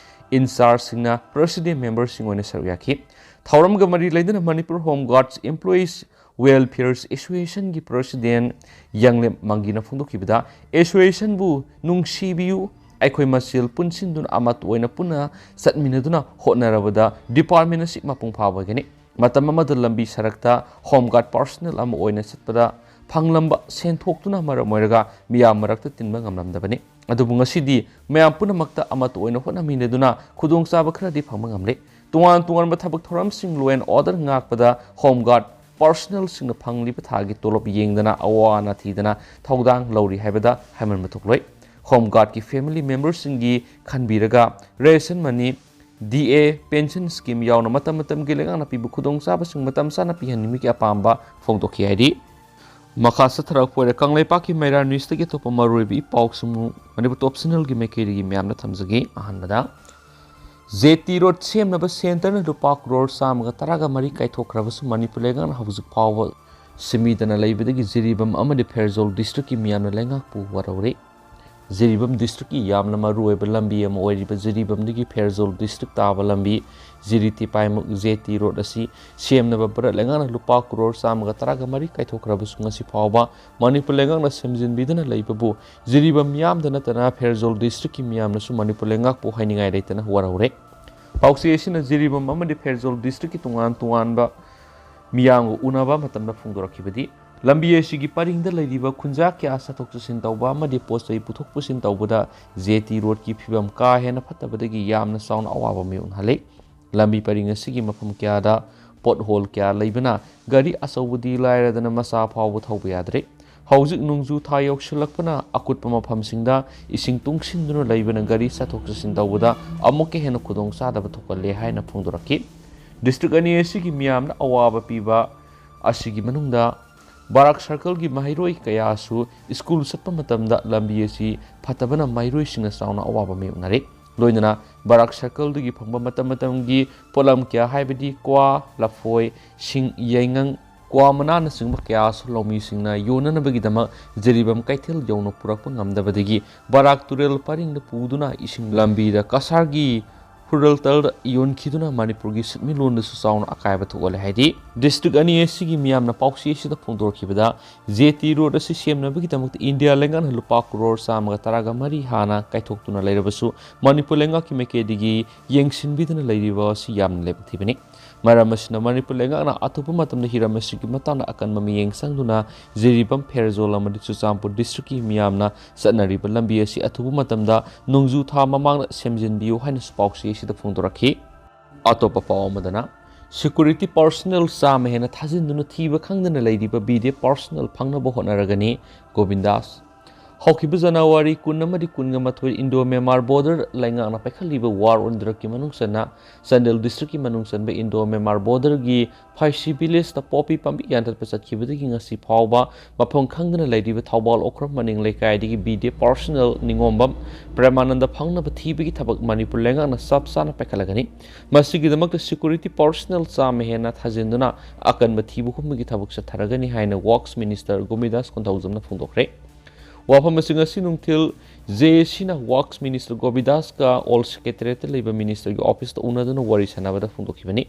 ꯏꯟꯆꯥꯔꯖꯁꯤꯡꯅ ꯄ꯭ꯔꯁꯤꯗꯦꯟ ꯃꯦꯝꯕꯔꯁꯤꯡ ꯑꯣꯏꯅ ꯁꯔꯨꯛ ꯌꯥꯈꯤ꯫ ꯊꯧꯔꯝꯒ ꯃꯔꯤ ꯂꯩꯅꯅ ꯃꯅꯤꯄꯨꯔ ꯍꯣꯝ ꯒꯥꯔꯗꯁ ꯑꯦꯝꯄ꯭ꯂꯣꯌꯤꯁ ꯋꯦꯜꯐꯤꯌꯔꯁ ꯑꯦꯁꯣꯁꯤꯌꯦꯁꯟꯒꯤ ꯄ꯭ꯔꯁꯤꯗꯦꯟ ꯌꯥꯡꯂꯦꯝ ꯃꯪꯒꯤꯅ ꯐꯣꯡꯗꯣꯛꯈꯤꯕꯗ, ꯑꯦꯁꯣꯁꯤꯌꯦꯁꯟꯕꯨ ꯅꯨꯡꯁꯤꯕꯤꯌꯨ, ꯑꯩꯈꯣꯏ ꯃꯁꯦꯜ ꯄꯨꯟꯁꯤꯟꯗꯨꯅ ꯑꯃꯠꯇ ꯑꯣꯏꯅ ꯄꯨꯟꯅ ꯆꯠꯃꯤꯟꯅꯗꯨꯅ ꯍꯣꯠꯅꯔꯕꯗ ꯗꯤꯄꯥꯔꯠꯃꯦꯟ ꯑꯁꯤ ꯃꯄꯨꯡ ꯐꯥꯕ ꯑꯣꯏꯒꯅꯤ꯫ ꯃꯇꯝ ꯑꯃꯗ ꯂꯝꯕꯤ ꯁꯔꯛꯇ ꯍꯣꯝ ꯒꯥꯔꯗ ꯄꯥꯔꯁꯣꯅꯦꯜ ꯑꯃ ꯑꯣꯏꯅ ꯆꯠꯄꯗ ꯐꯪꯂꯝꯕ ꯁꯦꯟꯊꯣꯛꯇꯨꯅ ꯃꯔꯝ ꯑꯣꯏꯔꯒ ꯃꯤꯌꯥꯝ ꯃꯔꯛꯇ ꯇꯤꯟꯕ ꯉꯝꯂꯝꯗꯕꯅꯤ꯫ ꯑꯗꯨꯕꯨ ꯉꯁꯤꯗꯤ ꯃꯌꯥꯝ ꯄꯨꯝꯅꯃꯛꯇ ꯑꯃꯠꯇ ꯑꯣꯏꯅ ꯍꯣꯠꯅꯃꯤꯟꯅꯗꯨꯅ ꯈꯨꯗꯣꯡꯆꯥꯕ ꯈꯔꯗꯤ ꯐꯪꯕ ꯉꯝꯂꯦ꯫ ꯇꯣꯉꯥꯟ ꯇꯣꯉꯥꯟꯕ ꯊꯕꯛ ꯊꯧꯔꯝꯁꯤꯡ, ꯂꯣ ꯑꯦꯟ ꯑꯣꯔꯗꯔ ꯉꯥꯛꯄꯗ ꯍꯣꯝ ꯒꯥꯔꯗ ꯄꯥꯔꯁꯣꯅꯦꯜꯁꯤꯡꯅ ꯐꯪꯂꯤꯕ ꯊꯥꯒꯤ ꯇꯣꯂꯣꯞ ꯌꯦꯡꯗꯅ ꯑꯋꯥ ꯑꯅꯥ ꯊꯤꯗꯅ ꯊꯧꯗꯥꯡ ꯂꯧꯔꯤ ꯍꯥꯏꯕꯗ ꯍꯥꯏꯃꯟꯕ ꯊꯣꯛꯂꯣꯏ꯫ ꯍꯣꯝ ꯒꯥꯔꯗꯀꯤ ꯐꯦꯃꯤꯂꯤ ꯃꯦꯝꯕꯔꯁꯤꯡꯒꯤ ꯈꯟꯕꯤꯔꯒ ꯔꯦꯁꯟ ꯃꯅꯤ, ꯗꯤ ꯑꯦ, ꯄꯦꯟꯁꯟ ꯁ꯭ꯀꯤꯝ ꯌꯥꯎꯅ ꯃꯇꯝ ꯃꯇꯝꯒꯤ ꯂꯩꯉꯥꯛꯅ ꯄꯤꯕ ꯈꯨꯗꯣꯡꯆꯥꯕꯁꯤꯡ ꯃꯇꯝ ꯆꯥꯅ ꯄꯤꯍꯟꯅꯤꯡꯕꯒꯤ ꯑꯄꯥꯝꯕ ꯐꯣꯡꯗꯣꯛꯈꯤ ꯍꯥꯏꯔꯤ꯫ ꯃꯈꯥ ꯆꯠꯊꯔꯛꯄ ꯑꯣꯏꯅ ꯀꯪꯂꯩꯄꯥꯛꯀꯤ ꯃꯩꯔꯥ ꯅ꯭ꯌꯨꯁꯇꯒꯤ ꯑꯇꯣꯞꯄ ꯃꯔꯨꯑꯣꯏꯕ ꯏ ꯄꯥꯎꯁꯤꯡ ꯃꯅꯤꯄꯨꯔ ꯇꯣꯞ ꯆꯦꯅꯦꯜꯒꯤ ꯃꯥꯏꯀꯩꯗꯒꯤ ꯃꯌꯥꯝꯗ ꯊꯝꯖꯒꯦ꯫ ꯑꯍꯥꯟꯕꯗ, ꯖꯦ ꯇꯤ ꯔꯣꯗ ꯁꯦꯝꯅꯕ ꯁꯦꯟꯇꯔꯅ ꯂꯨꯄꯥ ꯀ꯭ꯔꯣꯔ ꯆꯥꯝꯃꯒ ꯇꯔꯥꯒ ꯃꯔꯤ ꯀꯥꯏꯊꯣꯛꯈ꯭ꯔꯕꯁꯨ ꯃꯅꯤꯄꯨꯔ ꯂꯩꯉꯥꯛꯅ ꯍꯧꯖꯤꯛ ꯐꯥꯎꯕ ꯁꯤꯟꯕꯤꯗꯅ ꯂꯩꯕꯗꯒꯤ ꯖꯤꯔꯤꯕꯥꯝ ꯑꯃꯗꯤ ꯐꯦꯔꯖꯣꯜ ꯗꯤꯁꯇ꯭ꯔꯤꯛꯀꯤ ꯃꯤꯌꯥꯝꯅ ꯂꯩꯉꯥꯛꯄꯨ ꯋꯥꯔꯧꯔꯦ꯫ ꯖꯤꯔꯤꯕꯥꯝ ꯗꯤꯁꯇ꯭ꯔꯤꯛꯀꯤ ꯌꯥꯝꯅ ꯃꯔꯨꯑꯣꯏꯕ ꯂꯝꯕꯤ ꯑꯃ ꯑꯣꯏꯔꯤꯕ ꯖꯤꯔꯤꯕꯥꯝꯗꯒꯤ ꯐꯦꯔꯖꯣꯜ ꯗꯤꯁꯇ꯭ꯔꯤꯛ ꯇꯥꯕ ꯂꯝꯕꯤ ꯖꯤꯔꯤ ꯇꯤꯄꯥꯏꯃꯨꯛ ꯖꯦ ꯇꯤ ꯔꯣꯗ ꯑꯁꯤ ꯁꯦꯝꯅꯕ ꯚꯥꯔꯠ ꯂꯩꯉꯥꯛꯅ ꯂꯨꯄꯥ ꯀ꯭ꯔꯣꯔ ꯆꯥꯝꯃꯒ ꯇꯔꯥꯒ ꯃꯔꯤ ꯀꯥꯏꯊꯣꯛꯈ꯭ꯔꯕꯁꯨ ꯉꯁꯤ ꯐꯥꯎꯕ ꯃꯅꯤꯄꯨꯔ ꯂꯩꯉꯥꯛꯅ ꯁꯦꯝꯖꯤꯟꯕꯤꯗꯨꯅ ꯂꯩꯕꯕꯨ ꯖꯤꯔꯤꯕꯥꯝ ꯃꯤꯌꯥꯝꯗ ꯅꯠꯇꯅ ꯐꯦꯔꯖꯣꯜ ꯗꯤꯁꯇ꯭ꯔꯤꯛꯀꯤ ꯃꯤꯌꯥꯝꯅꯁꯨ ꯃꯅꯤꯄꯨꯔ ꯂꯩꯉꯥꯛꯄꯨ ꯍꯥꯏꯅꯤꯡꯉꯥꯏ ꯂꯩꯇꯅ ꯋꯥꯔꯧꯔꯦ꯫ ꯄꯥꯎꯆꯦ ꯑꯁꯤꯅ ꯖꯤꯔꯤꯕꯥꯝ ꯑꯃꯗꯤ ꯐꯦꯔꯖꯣꯜ ꯗꯤꯁꯇ꯭ꯔꯤꯛꯀꯤ ꯇꯣꯉꯥꯟ ꯇꯣꯉꯥꯟꯕ ꯃꯤꯌꯥꯝꯒ ꯎꯅꯕ ꯃꯇꯝꯗ ꯐꯣꯡꯗꯣꯔꯛꯈꯤꯕꯗꯤ, ꯂꯝꯕꯤ ꯑꯁꯤꯒꯤ ꯄꯔꯤꯡꯗ ꯂꯩꯔꯤꯕ ꯈꯨꯟꯖꯥ ꯀꯌꯥ ꯆꯠꯊꯣꯛ ꯆꯠꯁꯤꯟ ꯇꯧꯕ ꯑꯃꯗꯤ ꯄꯣꯠ ꯆꯩ ꯄꯨꯊꯣꯛ ꯄꯨꯁꯤꯟ ꯇꯧꯕꯗ ꯖꯦ ꯇꯤ ꯔꯣꯗꯀꯤ ꯐꯤꯕꯝ ꯀꯥ ꯍꯦꯟꯅ ꯐꯠꯇꯕꯗꯒꯤ ꯌꯥꯝꯅ ꯆꯥꯎꯅ ꯑꯋꯥꯕ ꯃꯥꯌꯣꯛꯅꯍꯜꯂꯤ꯫ ꯂꯝꯕꯤ ꯄꯔꯤꯡ ꯑꯁꯤꯒꯤ ꯃꯐꯝ ꯀꯌꯥꯗ ꯄꯣꯠ ꯍꯣꯜ ꯀꯌꯥ ꯂꯩꯕꯅ ꯒꯥꯔꯤ ꯑꯆꯧꯕꯗꯤ ꯂꯥꯏꯔꯗꯅ ꯃꯆꯥ ꯐꯥꯎꯕ ꯊꯧꯕ ꯌꯥꯗ꯭ꯔꯦ꯫ ꯍꯧꯖꯤꯛ ꯅꯣꯡꯖꯨ ꯊꯥ ꯌꯧꯁꯤꯜꯂꯛꯄꯅ ꯑꯀꯨꯠꯄ ꯃꯐꯝꯁꯤꯡꯗ ꯏꯁꯤꯡ ꯇꯨꯡꯁꯤꯟꯗꯨꯅ ꯂꯩꯕꯅ ꯒꯥꯔꯤ ꯆꯠꯊꯣꯛ ꯆꯠꯁꯤꯟ ꯇꯧꯕꯗ ꯑꯃꯨꯛꯀ ꯍꯦꯟꯅ ꯈꯨꯗꯣꯡ ꯆꯥꯗꯕ ꯊꯣꯛꯍꯜꯂꯦ ꯍꯥꯏꯅ ꯐꯣꯡꯗꯣꯔꯛꯈꯤ꯫ ꯗꯤꯁꯇ꯭ꯔꯤꯛ ꯑꯅꯤ ꯑꯁꯤꯒꯤ ꯃꯤꯌꯥꯝꯅ ꯑꯋꯥꯕ ꯄꯤꯕ ꯑꯁꯤꯒꯤ ꯃꯅꯨꯡꯗ ꯕꯔꯥꯛ circleꯒꯤ ꯃꯍꯩꯔꯣꯏ ꯀꯌꯥꯁꯨ ꯁ꯭ꯀꯨꯜ ꯆꯠꯄ ꯃꯇꯝꯗ ꯂꯝꯕꯤ ꯑꯁꯤ ꯐꯠꯇꯕꯅ ꯃꯍꯩꯔꯣꯏꯁꯤꯡꯅ ꯆꯥꯎꯅ ꯑꯋꯥꯕ ꯃꯥꯌꯣꯛꯅꯔꯦ꯫ ꯂꯣꯏꯅꯅ ꯕꯔꯥꯛ circleꯗꯒꯤ ꯐꯪꯕ ꯃꯇꯝ ꯃꯇꯝꯒꯤ ꯄꯣꯠꯂꯝ ꯀꯌꯥ, ꯍꯥꯏꯕꯗꯤ ꯀ꯭ꯋꯥ, ꯂꯐꯣꯏ, ꯁꯤꯡ, ꯌꯥꯏꯉꯪ, ꯀ꯭ꯋꯥ ꯃꯅꯥꯅꯆꯤꯡꯕ ꯀꯌꯥꯁꯨ ꯂꯧꯃꯤꯁꯤꯡꯅ ꯌꯣꯟꯅꯅꯕꯒꯤꯗꯃꯛ ꯖꯤꯔꯤꯕꯥꯝ ꯀꯩꯊꯦꯜ ꯌꯧꯅ ꯄꯨꯔꯛꯄ ꯉꯝꯗꯕꯗꯒꯤ ꯕꯔꯥꯛ ꯇꯨꯔꯦꯜ ꯄꯔꯤꯡꯗ ꯄꯨꯗꯨꯅ ꯏꯁꯤꯡ ꯂꯝꯕꯤꯗ ꯀꯁꯥꯔꯒꯤ ꯍꯨꯔꯜꯇꯜꯗ ꯌꯣꯟꯈꯤꯗꯨꯅ ꯃꯅꯤꯄꯨꯔꯒꯤ ꯁꯦꯟꯃꯤꯠꯂꯣꯟꯗꯁꯨ ꯆꯥꯎꯅ ꯑꯀꯥꯏꯕ ꯊꯣꯛꯍꯜꯂꯦ꯫ ꯍꯥꯏꯗꯤ district ꯑꯅꯤ ꯑꯁꯤꯒꯤ ꯃꯤꯌꯥꯝꯅ ꯄꯥꯎꯆꯦ ꯑꯁꯤꯗ ꯐꯣꯡꯗꯣꯔꯛꯈꯤꯕꯗ, JT road ꯑꯁꯤ ꯁꯦꯝꯅꯕꯒꯤꯗꯃꯛꯇ ꯏꯟꯗꯤꯌꯥ ꯂꯩꯉꯥꯛꯅ ꯂꯨꯄꯥ ꯀ꯭ꯔꯣꯔ ꯆꯥꯝꯃꯒ ꯇꯔꯥꯒ ꯃꯔꯤ ꯍꯥꯟꯅ ꯀꯥꯏꯊꯣꯛꯇꯨꯅ ꯂꯩꯔꯕꯁꯨ, ꯃꯅꯤꯄꯨꯔ ꯂꯩꯉꯥꯛꯀꯤ ꯃꯥꯏꯀꯩꯗꯒꯤ ꯌꯦꯡꯁꯤꯟꯕꯤꯗꯅ ꯂꯩꯔꯤꯕ ꯑꯁꯤ ꯌꯥꯝꯅ ꯂꯥꯏꯕꯛ ꯊꯤꯕꯅꯤ꯫ ꯃꯔꯝ ꯑꯁꯤꯅ, ꯃꯅꯤꯄꯨꯔ ꯂꯩꯉꯥꯛꯅ ꯑꯊꯨꯕ ꯃꯇꯝꯗ ꯍꯤꯔꯝ ꯑꯁꯤꯒꯤ ꯃꯇꯥꯡꯗ ꯑꯀꯟꯕ ꯃꯤꯠꯌꯦꯡ ꯆꯪꯗꯨꯅ ꯖꯤꯔꯤꯕꯥꯝ, ꯐꯦꯔꯖꯣꯜ ꯑꯃꯗꯤ ꯆꯨꯔꯆꯥꯟꯄꯨꯔ districtꯀꯤ ꯃꯤꯌꯥꯝꯅ ꯆꯠꯅꯔꯤꯕ ꯂꯝꯕꯤ ꯑꯁꯤ ꯑꯊꯨꯕ ꯃꯇꯝꯗ ꯅꯣꯡꯖꯨ ꯊꯥ ꯃꯃꯥꯡꯗ ꯁꯦꯝꯖꯤꯟꯕꯤꯌꯨ ꯍꯥꯏꯅꯁꯨ ꯄꯥꯎꯆꯦ ꯑꯁꯤꯗ ꯐꯣꯡꯗꯣꯔꯛꯈꯤ꯫ ꯑꯇꯣꯞꯄ ꯄꯥꯎ ꯑꯃꯗꯅ, security personnel ꯆꯥꯝꯃ ꯍꯦꯟꯅ ꯊꯥꯖꯤꯟꯗꯨꯅ ꯊꯤꯕ ꯈꯪꯗꯅ ꯂꯩꯔꯤꯕ BDF personnel ꯐꯪꯅꯕ ꯍꯣꯠꯅꯔꯒꯅꯤ, ꯒꯣꯕꯤꯟꯗꯥꯁ꯫ ꯍꯧꯈꯤꯕ ꯖꯅꯋꯥꯔꯤ ꯀꯨꯟ ꯑꯃꯗꯤ ꯀꯨꯟꯒ ꯃꯥꯊꯣꯏ Indo Myanmar border ꯂꯩꯉꯥꯛꯅ ꯄꯥꯏꯈꯠꯂꯤꯕ war on drugꯀꯤ ꯃꯅꯨꯡ ꯆꯟꯅ ꯆꯥꯟꯗꯦꯜ districtꯀꯤ ꯃꯅꯨꯡ ꯆꯟꯕ Indo Myanmar borderꯒꯤ ꯐꯥꯏꯁꯤ villageꯇ ꯄꯣꯄꯤ ꯄꯥꯝꯕꯤ ꯌꯥꯟꯊꯠꯄ ꯆꯠꯈꯤꯕꯗꯒꯤ ꯉꯁꯤ ꯐꯥꯎꯕ ꯃꯐꯝ ꯈꯪꯗꯅ ꯂꯩꯔꯤꯕ ꯊꯧꯕꯥꯜ ꯑꯣꯀ꯭ꯔꯝ ꯃꯅꯤꯡ ꯂꯩꯀꯥꯏꯗꯒꯤ BDF personnel ꯅꯤꯉꯣꯝꯕꯝ ꯄ꯭ꯔꯦꯃꯥꯅꯟꯗ ꯐꯪꯅꯕ ꯊꯤꯕꯒꯤ ꯊꯕꯛ ꯃꯅꯤꯄꯨꯔ ꯂꯩꯉꯥꯛꯅ ꯆꯞ ꯆꯥꯅ ꯄꯥꯏꯈꯠꯂꯒꯅꯤ꯫ ꯃꯁꯤꯒꯤꯗꯃꯛꯇ security personnel ꯆꯥꯝꯃ ꯍꯦꯟꯅ ꯊꯥꯖꯤꯟꯗꯨꯅ ꯑꯀꯟꯕ ꯊꯤꯕ ꯍꯨꯝꯕꯒꯤ ꯊꯕꯛ ꯆꯠꯊꯔꯒꯅꯤ ꯍꯥꯏꯅ Works Minister ꯒꯣꯕꯤꯟꯗꯥꯁ ꯀꯣꯟꯊꯧꯖꯝꯅ ꯐꯣꯡꯗꯣꯛꯈ꯭ꯔꯦ꯫ ꯋꯥꯐꯝ ꯑꯁꯤ ꯉꯁꯤ ꯅꯨꯡꯊꯤꯜ JACꯅ Works Minister ꯒꯣꯕꯤꯟꯗꯥꯁꯀ Old Secretariatꯇ ꯂꯩꯕ ministerꯒꯤ officeꯇ ꯎꯅꯗꯨꯅ ꯋꯥꯔꯤ ꯁꯥꯟꯅꯕꯗ ꯐꯣꯡꯗꯣꯛꯈꯤꯕꯅꯤ꯫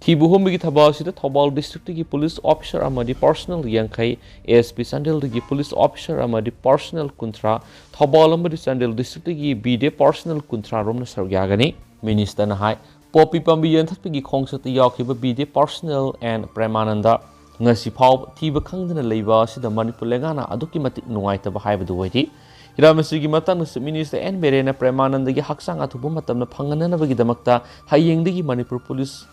ꯊꯤꯕ ꯍꯨꯝꯕꯒꯤ ꯊꯕꯛ ꯑꯁꯤꯗ ꯊꯧꯕꯥꯜ districtꯇꯒꯤ police officer ꯑꯃꯗꯤ personnel ꯌꯥꯡꯈꯩ, SP ꯆꯥꯟꯗꯦꯜꯗꯒꯤ police officer ꯑꯃꯗꯤ personnel ꯀꯨꯟꯊ꯭ꯔꯥ, ꯊꯧꯕꯥꯜ ꯑꯃꯗꯤ ꯆꯥꯟꯗꯦꯜ districtꯇꯒꯤ BDF personnel ꯀꯨꯟꯊ꯭ꯔꯥ ꯔꯣꯝꯅ ꯁꯔꯨꯛ ꯌꯥꯒꯅꯤ꯫ Ministerꯅ ꯍꯥꯏ, ꯄꯣꯄꯤ ꯄꯥꯝꯕꯤ ꯌꯥꯟꯊꯠꯄꯒꯤ ꯈꯣꯡꯆꯠꯇ ꯌꯥꯎꯈꯤꯕ BDF personnel and ꯄ꯭ꯔꯦꯃꯥꯅꯟꯗ ꯉꯁꯤ ꯐꯥꯎꯕ ꯊꯤꯕ ꯈꯪꯗꯅ ꯂꯩꯕ ꯑꯁꯤꯗ ꯃꯅꯤꯄꯨꯔ ꯂꯩꯉꯥꯛꯅ ꯑꯗꯨꯛꯀꯤ ꯃꯇꯤꯛ ꯅꯨꯡꯉꯥꯏꯇꯕ ꯍꯥꯏꯕꯗꯨ ꯑꯣꯏꯔꯤ꯫ ꯍꯤꯔꯝ ꯑꯁꯤꯒꯤ ꯃꯇꯥꯡꯗ Chief Minister ꯑꯦꯟ ꯕꯤꯔꯦꯟꯅ ꯄ꯭ꯔꯦꯃꯥꯅꯟꯗꯒꯤ ꯍꯛꯆꯥꯡ ꯑꯊꯨꯕ ꯃꯇꯝꯗ ꯐꯪꯍꯟꯅꯅꯕꯒꯤꯗꯃꯛꯇ ꯍꯌꯦꯡꯗꯒꯤ ꯃꯅꯤꯄꯨꯔ police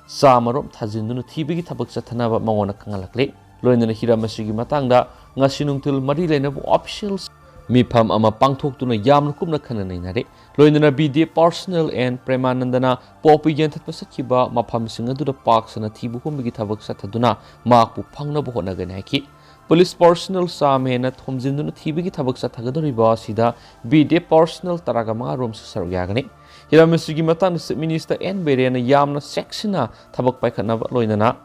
ꯆꯥꯝꯃꯔꯣꯝ ꯊꯥꯖꯤꯟꯗꯨꯅ ꯊꯤꯕꯒꯤ ꯊꯕꯛ ꯆꯠꯊꯅꯕ ꯃꯉꯣꯟꯗ ꯈꯪꯍꯜꯂꯛꯂꯤ꯫ ꯂꯣꯏꯅꯅ ꯍꯤꯔꯝ ꯑꯁꯤꯒꯤ ꯃꯇꯥꯡꯗ ꯉꯁꯤ ꯅꯨꯡꯊꯤꯜ ꯃꯔꯤ ꯂꯩꯅꯕ officials ꯃꯤꯐꯝ ꯑꯃ ꯄꯥꯡꯊꯣꯛꯇꯨꯅ ꯌꯥꯝꯅ ꯀꯨꯞꯅ ꯈꯟꯅ ꯅꯩꯅꯔꯦ꯫ ꯂꯣꯏꯅꯅ B D F personnel and ꯄ꯭ꯔꯦꯃꯥꯅꯟꯗꯅ ꯄꯣꯄꯤ ꯌꯦꯟꯊꯠꯄ ꯆꯠꯈꯤꯕ ꯃꯐꯝꯁꯤꯡ ꯑꯗꯨꯗ ꯄꯥꯛ ꯁꯟꯅ ꯊꯤꯕ ꯍꯨꯝꯕꯒꯤ ꯊꯕꯛ ꯆꯠꯊꯗꯨꯅ ꯃꯍꯥꯛꯄꯨ ꯐꯪꯅꯕ ꯍꯣꯠꯅꯒꯅꯤ ꯍꯥꯏꯈꯤ꯫ ꯄꯨꯂꯤꯁ personnel ꯆꯥꯝꯃ ꯍꯦꯟꯅ ꯊꯣꯝꯖꯤꯟꯗꯨꯅ ꯊꯤꯕꯒꯤ ꯊꯕꯛ ꯆꯠꯊꯒꯗꯧꯔꯤꯕ ꯑꯁꯤꯗ ꯕꯤ ꯗꯤ ꯑꯦꯐ personnel ꯇꯔꯥꯒ ꯃꯉꯥ ꯔꯣꯝꯁꯨ ꯁꯔꯨꯛ ꯌꯥꯒꯅꯤ꯫ ꯍꯤꯔꯝ ꯑꯁꯤꯒꯤ ꯃꯇꯥꯡꯗ Chief Minister ꯑꯦꯟ ꯕꯤꯔꯦꯟꯅ ꯌꯥꯝꯅ ꯆꯦꯛꯁꯤꯟꯅ ꯊꯕꯛ ꯄꯥꯏꯈꯠꯅꯕ, ꯂꯣꯏꯅꯅ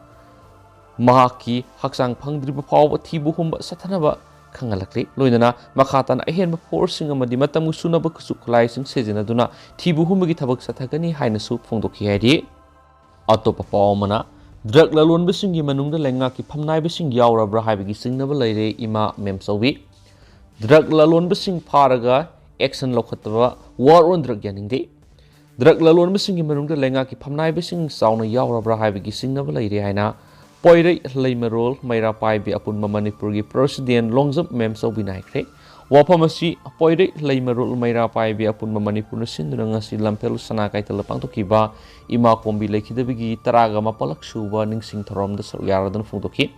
ꯃꯍꯥꯛꯀꯤ ꯍꯛꯆꯥꯡ ꯐꯪꯗ꯭ꯔꯤꯕ ꯐꯥꯎꯕ ꯊꯤꯕ ꯍꯨꯝꯕ ꯆꯠꯊꯅꯕ ꯈꯪꯍꯜꯂꯛꯂꯤ꯫ ꯂꯣꯏꯅꯅ ꯃꯈꯥ ꯇꯥꯅ ꯑꯍꯦꯟꯕ forceꯁꯤꯡ ꯑꯃꯗꯤ ꯃꯇꯝꯒ ꯆꯨꯅꯕ ꯈꯨꯠꯁꯨ ꯈꯨꯠꯂꯥꯏꯁꯤꯡ ꯁꯤꯖꯤꯟꯅꯗꯨꯅ ꯊꯤꯕ ꯍꯨꯝꯕꯒꯤ ꯊꯕꯛ ꯆꯠꯊꯒꯅꯤ ꯍꯥꯏꯅꯁꯨ ꯐꯣꯡꯗꯣꯛꯈꯤ ꯍꯥꯏꯔꯤ꯫ ꯑꯇꯣꯞꯄ ꯄꯥꯎ ꯑꯃꯅ, drug ꯂꯂꯣꯟꯕꯁꯤꯡꯒꯤ ꯃꯅꯨꯡꯗ ꯂꯩꯉꯥꯛꯀꯤ ꯐꯝꯅꯥꯏꯕꯁꯤꯡ ꯌꯥꯎꯔꯕ꯭ꯔꯥ ꯍꯥꯏꯕꯒꯤ ꯆꯤꯡꯅꯕ ꯂꯩꯔꯦ, ꯏꯃꯥ ꯃꯦꯝꯆꯧꯕꯤ꯫ Drug ꯂꯂꯣꯟꯕꯁꯤꯡ ꯐꯥꯔꯒ action ꯂꯧꯈꯠꯇꯕ, war on drug ꯌꯥꯅꯤꯡꯗꯦ꯫ Drug ꯂꯂꯣꯟꯕꯁꯤꯡꯒꯤ ꯃꯅꯨꯡꯗ ꯂꯩꯉꯥꯛꯀꯤ ꯐꯝꯅꯥꯏꯕꯁꯤꯡ ꯆꯥꯎꯅ ꯌꯥꯎꯔꯕ꯭ꯔꯥ ꯍꯥꯏꯕꯒꯤ ꯆꯤꯡꯅꯕ ꯂꯩꯔꯦ ꯍꯥꯏꯅ ꯄꯣꯏꯔꯩ ꯂꯩꯃꯔꯣꯜ ꯃꯩꯔꯥ ꯄꯥꯏꯕꯤ ꯑꯄꯨꯟꯕ ꯃꯅꯤꯄꯨꯔꯒꯤ President ꯂꯣꯡꯖꯝ ꯃꯦꯝꯆꯧꯕꯤꯅ ꯍꯥꯏꯈ꯭ꯔꯦ꯫ ꯋꯥꯐꯝ ꯑꯁꯤ ꯄꯣꯏꯔꯩ ꯂꯩꯃꯔꯣꯜ ꯃꯩꯔꯥ ꯄꯥꯏꯕꯤ ꯑꯄꯨꯟꯕ ꯃꯅꯤꯄꯨꯔꯅ ꯁꯤꯟꯗꯨꯅ ꯉꯁꯤ ꯂꯝꯐꯦꯜ ꯁꯅꯥ ꯀꯩꯊꯦꯜꯗ ꯄꯥꯡꯊꯣꯛꯈꯤꯕ ꯏꯃꯥ ꯀꯣꯝꯕꯤ ꯂꯩꯈꯤꯗꯕꯒꯤ ꯇꯔꯥꯒ ꯃꯥꯄꯜꯂꯛ ꯁꯨꯕ ꯅꯤꯡꯁꯤꯡ ꯊꯧꯔꯝꯗ ꯁꯔꯨꯛ ꯌꯥꯔꯗꯨꯅ ꯐꯣꯡꯗꯣꯛꯈꯤ꯫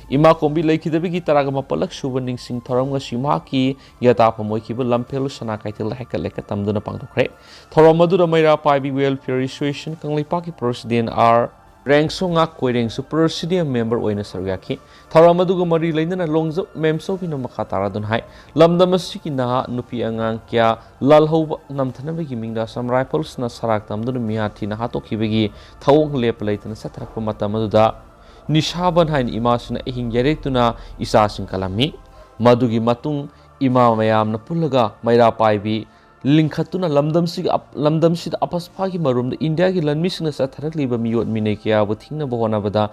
ꯏꯃꯥ ꯀꯣꯝꯕꯤ ꯂꯩꯈꯤꯗꯕꯒꯤ ꯇꯔꯥꯒ ꯃꯥꯄꯜꯂꯛ ꯁꯨꯕ ꯅꯤꯡꯁꯤꯡ ꯊꯧꯔꯝ ꯉꯁꯤ ꯃꯍꯥꯛꯀꯤ ꯌꯥꯇꯥꯐꯝ ꯑꯣꯏꯈꯤꯕ ꯂꯝꯐꯦꯜ ꯁꯅꯥ ꯀꯩꯊꯦꯜꯗ ꯍꯩꯀꯠ ꯂꯩꯀꯠ ꯇꯝꯗꯨꯅ ꯄꯥꯡꯊꯣꯛꯈ꯭ꯔꯦ꯫ ꯊꯧꯔꯝ ꯑꯗꯨꯗ ꯃꯩꯔꯥ ꯄꯥꯏꯕꯤ Welfare Association ꯀꯪꯂꯩꯄꯥꯛꯀꯤ President ꯑꯥꯔ ꯔꯦꯡꯁꯣꯉꯥ ꯀꯣꯏꯔꯦꯡꯁꯨ Presidium member ꯑꯣꯏꯅ ꯁꯔꯨꯛ ꯌꯥꯈꯤ꯫ ꯊꯧꯔꯝ ꯑꯗꯨꯒ ꯃꯔꯤ ꯂꯩꯅꯅ ꯂꯣꯡꯖꯝ ꯃꯦꯝꯆꯧꯕꯤꯅ ꯃꯈꯥ ꯇꯥꯔꯗꯨꯅ ꯍꯥꯏ, ꯂꯝꯗꯝ ꯑꯁꯤꯒꯤ ꯅꯍꯥ ꯅꯨꯄꯤ ꯑꯉꯥꯡ ꯀꯌꯥ ꯂꯥꯜꯍꯧꯕ ꯅꯝꯊꯅꯕꯒꯤ ꯃꯤꯡꯗ Assam Riflesꯅ ꯁꯔꯥꯛ ꯇꯝꯗꯨꯅ ꯃꯤꯍꯥꯠ ꯊꯤꯅ ꯍꯥꯠꯇꯣꯛꯈꯤꯕꯒꯤ ꯊꯧꯑꯣꯡ ꯂꯦꯞꯄ ꯂꯩꯇꯅ ꯆꯠꯊꯔꯛꯄ ꯃꯇꯝ ꯑꯗꯨꯗ ꯅꯤꯁꯥꯕꯟ ꯍꯥꯏꯅ ꯏꯃꯥꯁꯤꯅ ꯑꯍꯤꯡ ꯌꯥꯔꯦꯛꯇꯨꯅ ꯏꯆꯥꯁꯤꯡ ꯀꯜꯂꯝꯃꯤ꯫ ꯃꯗꯨꯒꯤ ꯃꯇꯨꯡ ꯏꯃꯥ ꯃꯌꯥꯝꯅ ꯄꯨꯜꯂꯒ ꯃꯩꯔꯥ ꯄꯥꯏꯕꯤ ꯂꯤꯡꯈꯠꯇꯨꯅ ꯂꯝꯗꯝꯁꯤꯒꯤ ꯑꯞ-, ꯂꯝꯗꯝꯁꯤꯗ ꯑꯄꯁꯐꯥꯒꯤ ꯃꯔꯨꯝꯗ ꯏꯟꯗꯤꯌꯥꯒꯤ ꯂꯥꯟꯃꯤꯁꯤꯡꯅ ꯆꯠꯊꯔꯛꯂꯤꯕ ꯃꯤꯑꯣꯠ ꯃꯤꯅꯩ ꯀꯌꯥꯕꯨ ꯊꯤꯡꯅꯕ ꯍꯣꯠꯅꯕꯗ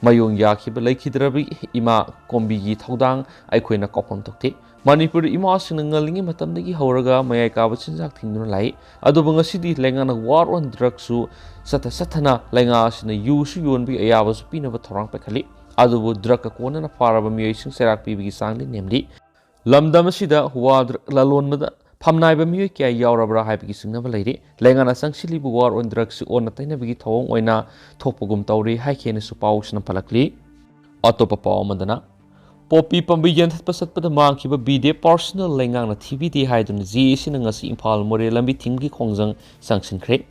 ꯃꯥꯌꯣꯡ ꯌꯥꯈꯤꯕ ꯂꯩꯈꯤꯗ꯭ꯔꯕꯤ ꯏꯃꯥ ꯀꯣꯝꯕꯤꯒꯤ ꯊꯧꯗꯥꯡ ꯑꯩꯈꯣꯏꯅ ꯀꯥꯎꯐꯝ ꯊꯣꯛꯇꯦ꯫ ꯃꯅꯤꯄꯨꯔꯗ ꯏꯃꯥꯁꯤꯡꯅ ꯉꯜꯂꯤꯉꯩ ꯃꯇꯝꯗꯒꯤ ꯍꯧꯔꯒ ꯃꯌꯥꯏ ꯀꯥꯕ ꯆꯤꯟꯖꯥꯛ ꯊꯤꯡꯗꯨꯅ ꯂꯥꯛꯏ꯫ ꯑꯗꯨꯕꯨ ꯉꯁꯤꯗꯤ ꯂꯩꯉꯥꯛꯅ war on drugsꯁꯨ ꯆꯠꯊ ꯆꯠꯊꯅ ꯂꯩꯉꯥꯛ ꯑꯁꯤꯅ ꯌꯨꯁꯨ ꯌꯣꯟꯕꯒꯤ ꯑꯌꯥꯕꯁꯨ ꯄꯤꯅꯕ ꯊꯧꯔꯥꯡ ꯄꯥꯏꯈꯠꯂꯤ꯫ ꯑꯗꯨꯕꯨ drugꯀ ꯀꯣꯟꯅꯅ ꯐꯥꯔꯕ ꯃꯤꯑꯣꯏꯁꯤꯡ ꯆꯩꯔꯥꯛ ꯄꯤꯕꯒꯤ ꯆꯥꯡꯗꯤ ꯅꯦꯝꯂꯤ꯫ ꯂꯝꯗꯝ ꯑꯁꯤꯗ war drug ꯂꯂꯣꯟꯕꯗ ꯐꯝꯅꯥꯏꯕ ꯃꯤꯑꯣꯏ ꯀꯌꯥ ꯌꯥꯎꯔꯕ꯭ꯔꯥ ꯍꯥꯏꯕꯒꯤ ꯆꯤꯡꯅꯕ ꯂꯩꯔꯤ꯫ ꯂꯩꯉꯥꯛꯅ ꯆꯪꯁꯤꯜꯂꯤꯕ war on drugsꯁꯤ ꯑꯣꯟꯅ ꯇꯩꯅꯕꯒꯤ ꯊꯧꯑꯣꯡ ꯑꯣꯏꯅ ꯊꯣꯛꯄꯒꯨꯝ ꯇꯧꯔꯤ ꯍꯥꯏꯈꯤꯅꯁꯨ ꯄꯥꯎꯁꯤꯅ ꯄꯜꯂꯛꯂꯤ꯫ ꯑꯇꯣꯞꯄ ꯄꯥꯎ ꯑꯃꯗꯅ, ꯄꯣꯄꯤ ꯄꯥꯝꯕꯤ ꯌꯥꯟꯊꯠꯄ ꯆꯠꯄꯗ ꯃꯥꯡꯈꯤꯕ ꯕꯤ ꯗꯤ ꯑꯦꯐ ꯄꯥꯔꯁꯣꯅꯦꯜ ꯂꯩꯉꯥꯛꯅ ꯊꯤꯕꯤꯗꯦ ꯍꯥꯏꯗꯨꯅ ꯖꯦ ꯑꯦ ꯁꯤꯅ ꯉꯁꯤ ꯏꯝꯐꯥꯜ ꯃꯣꯔꯦ ꯂꯝꯕꯤ ꯊꯤꯡꯕꯒꯤ ꯈꯣꯡꯖꯪ ꯆꯪꯁꯤꯟꯈ꯭ꯔꯦ꯫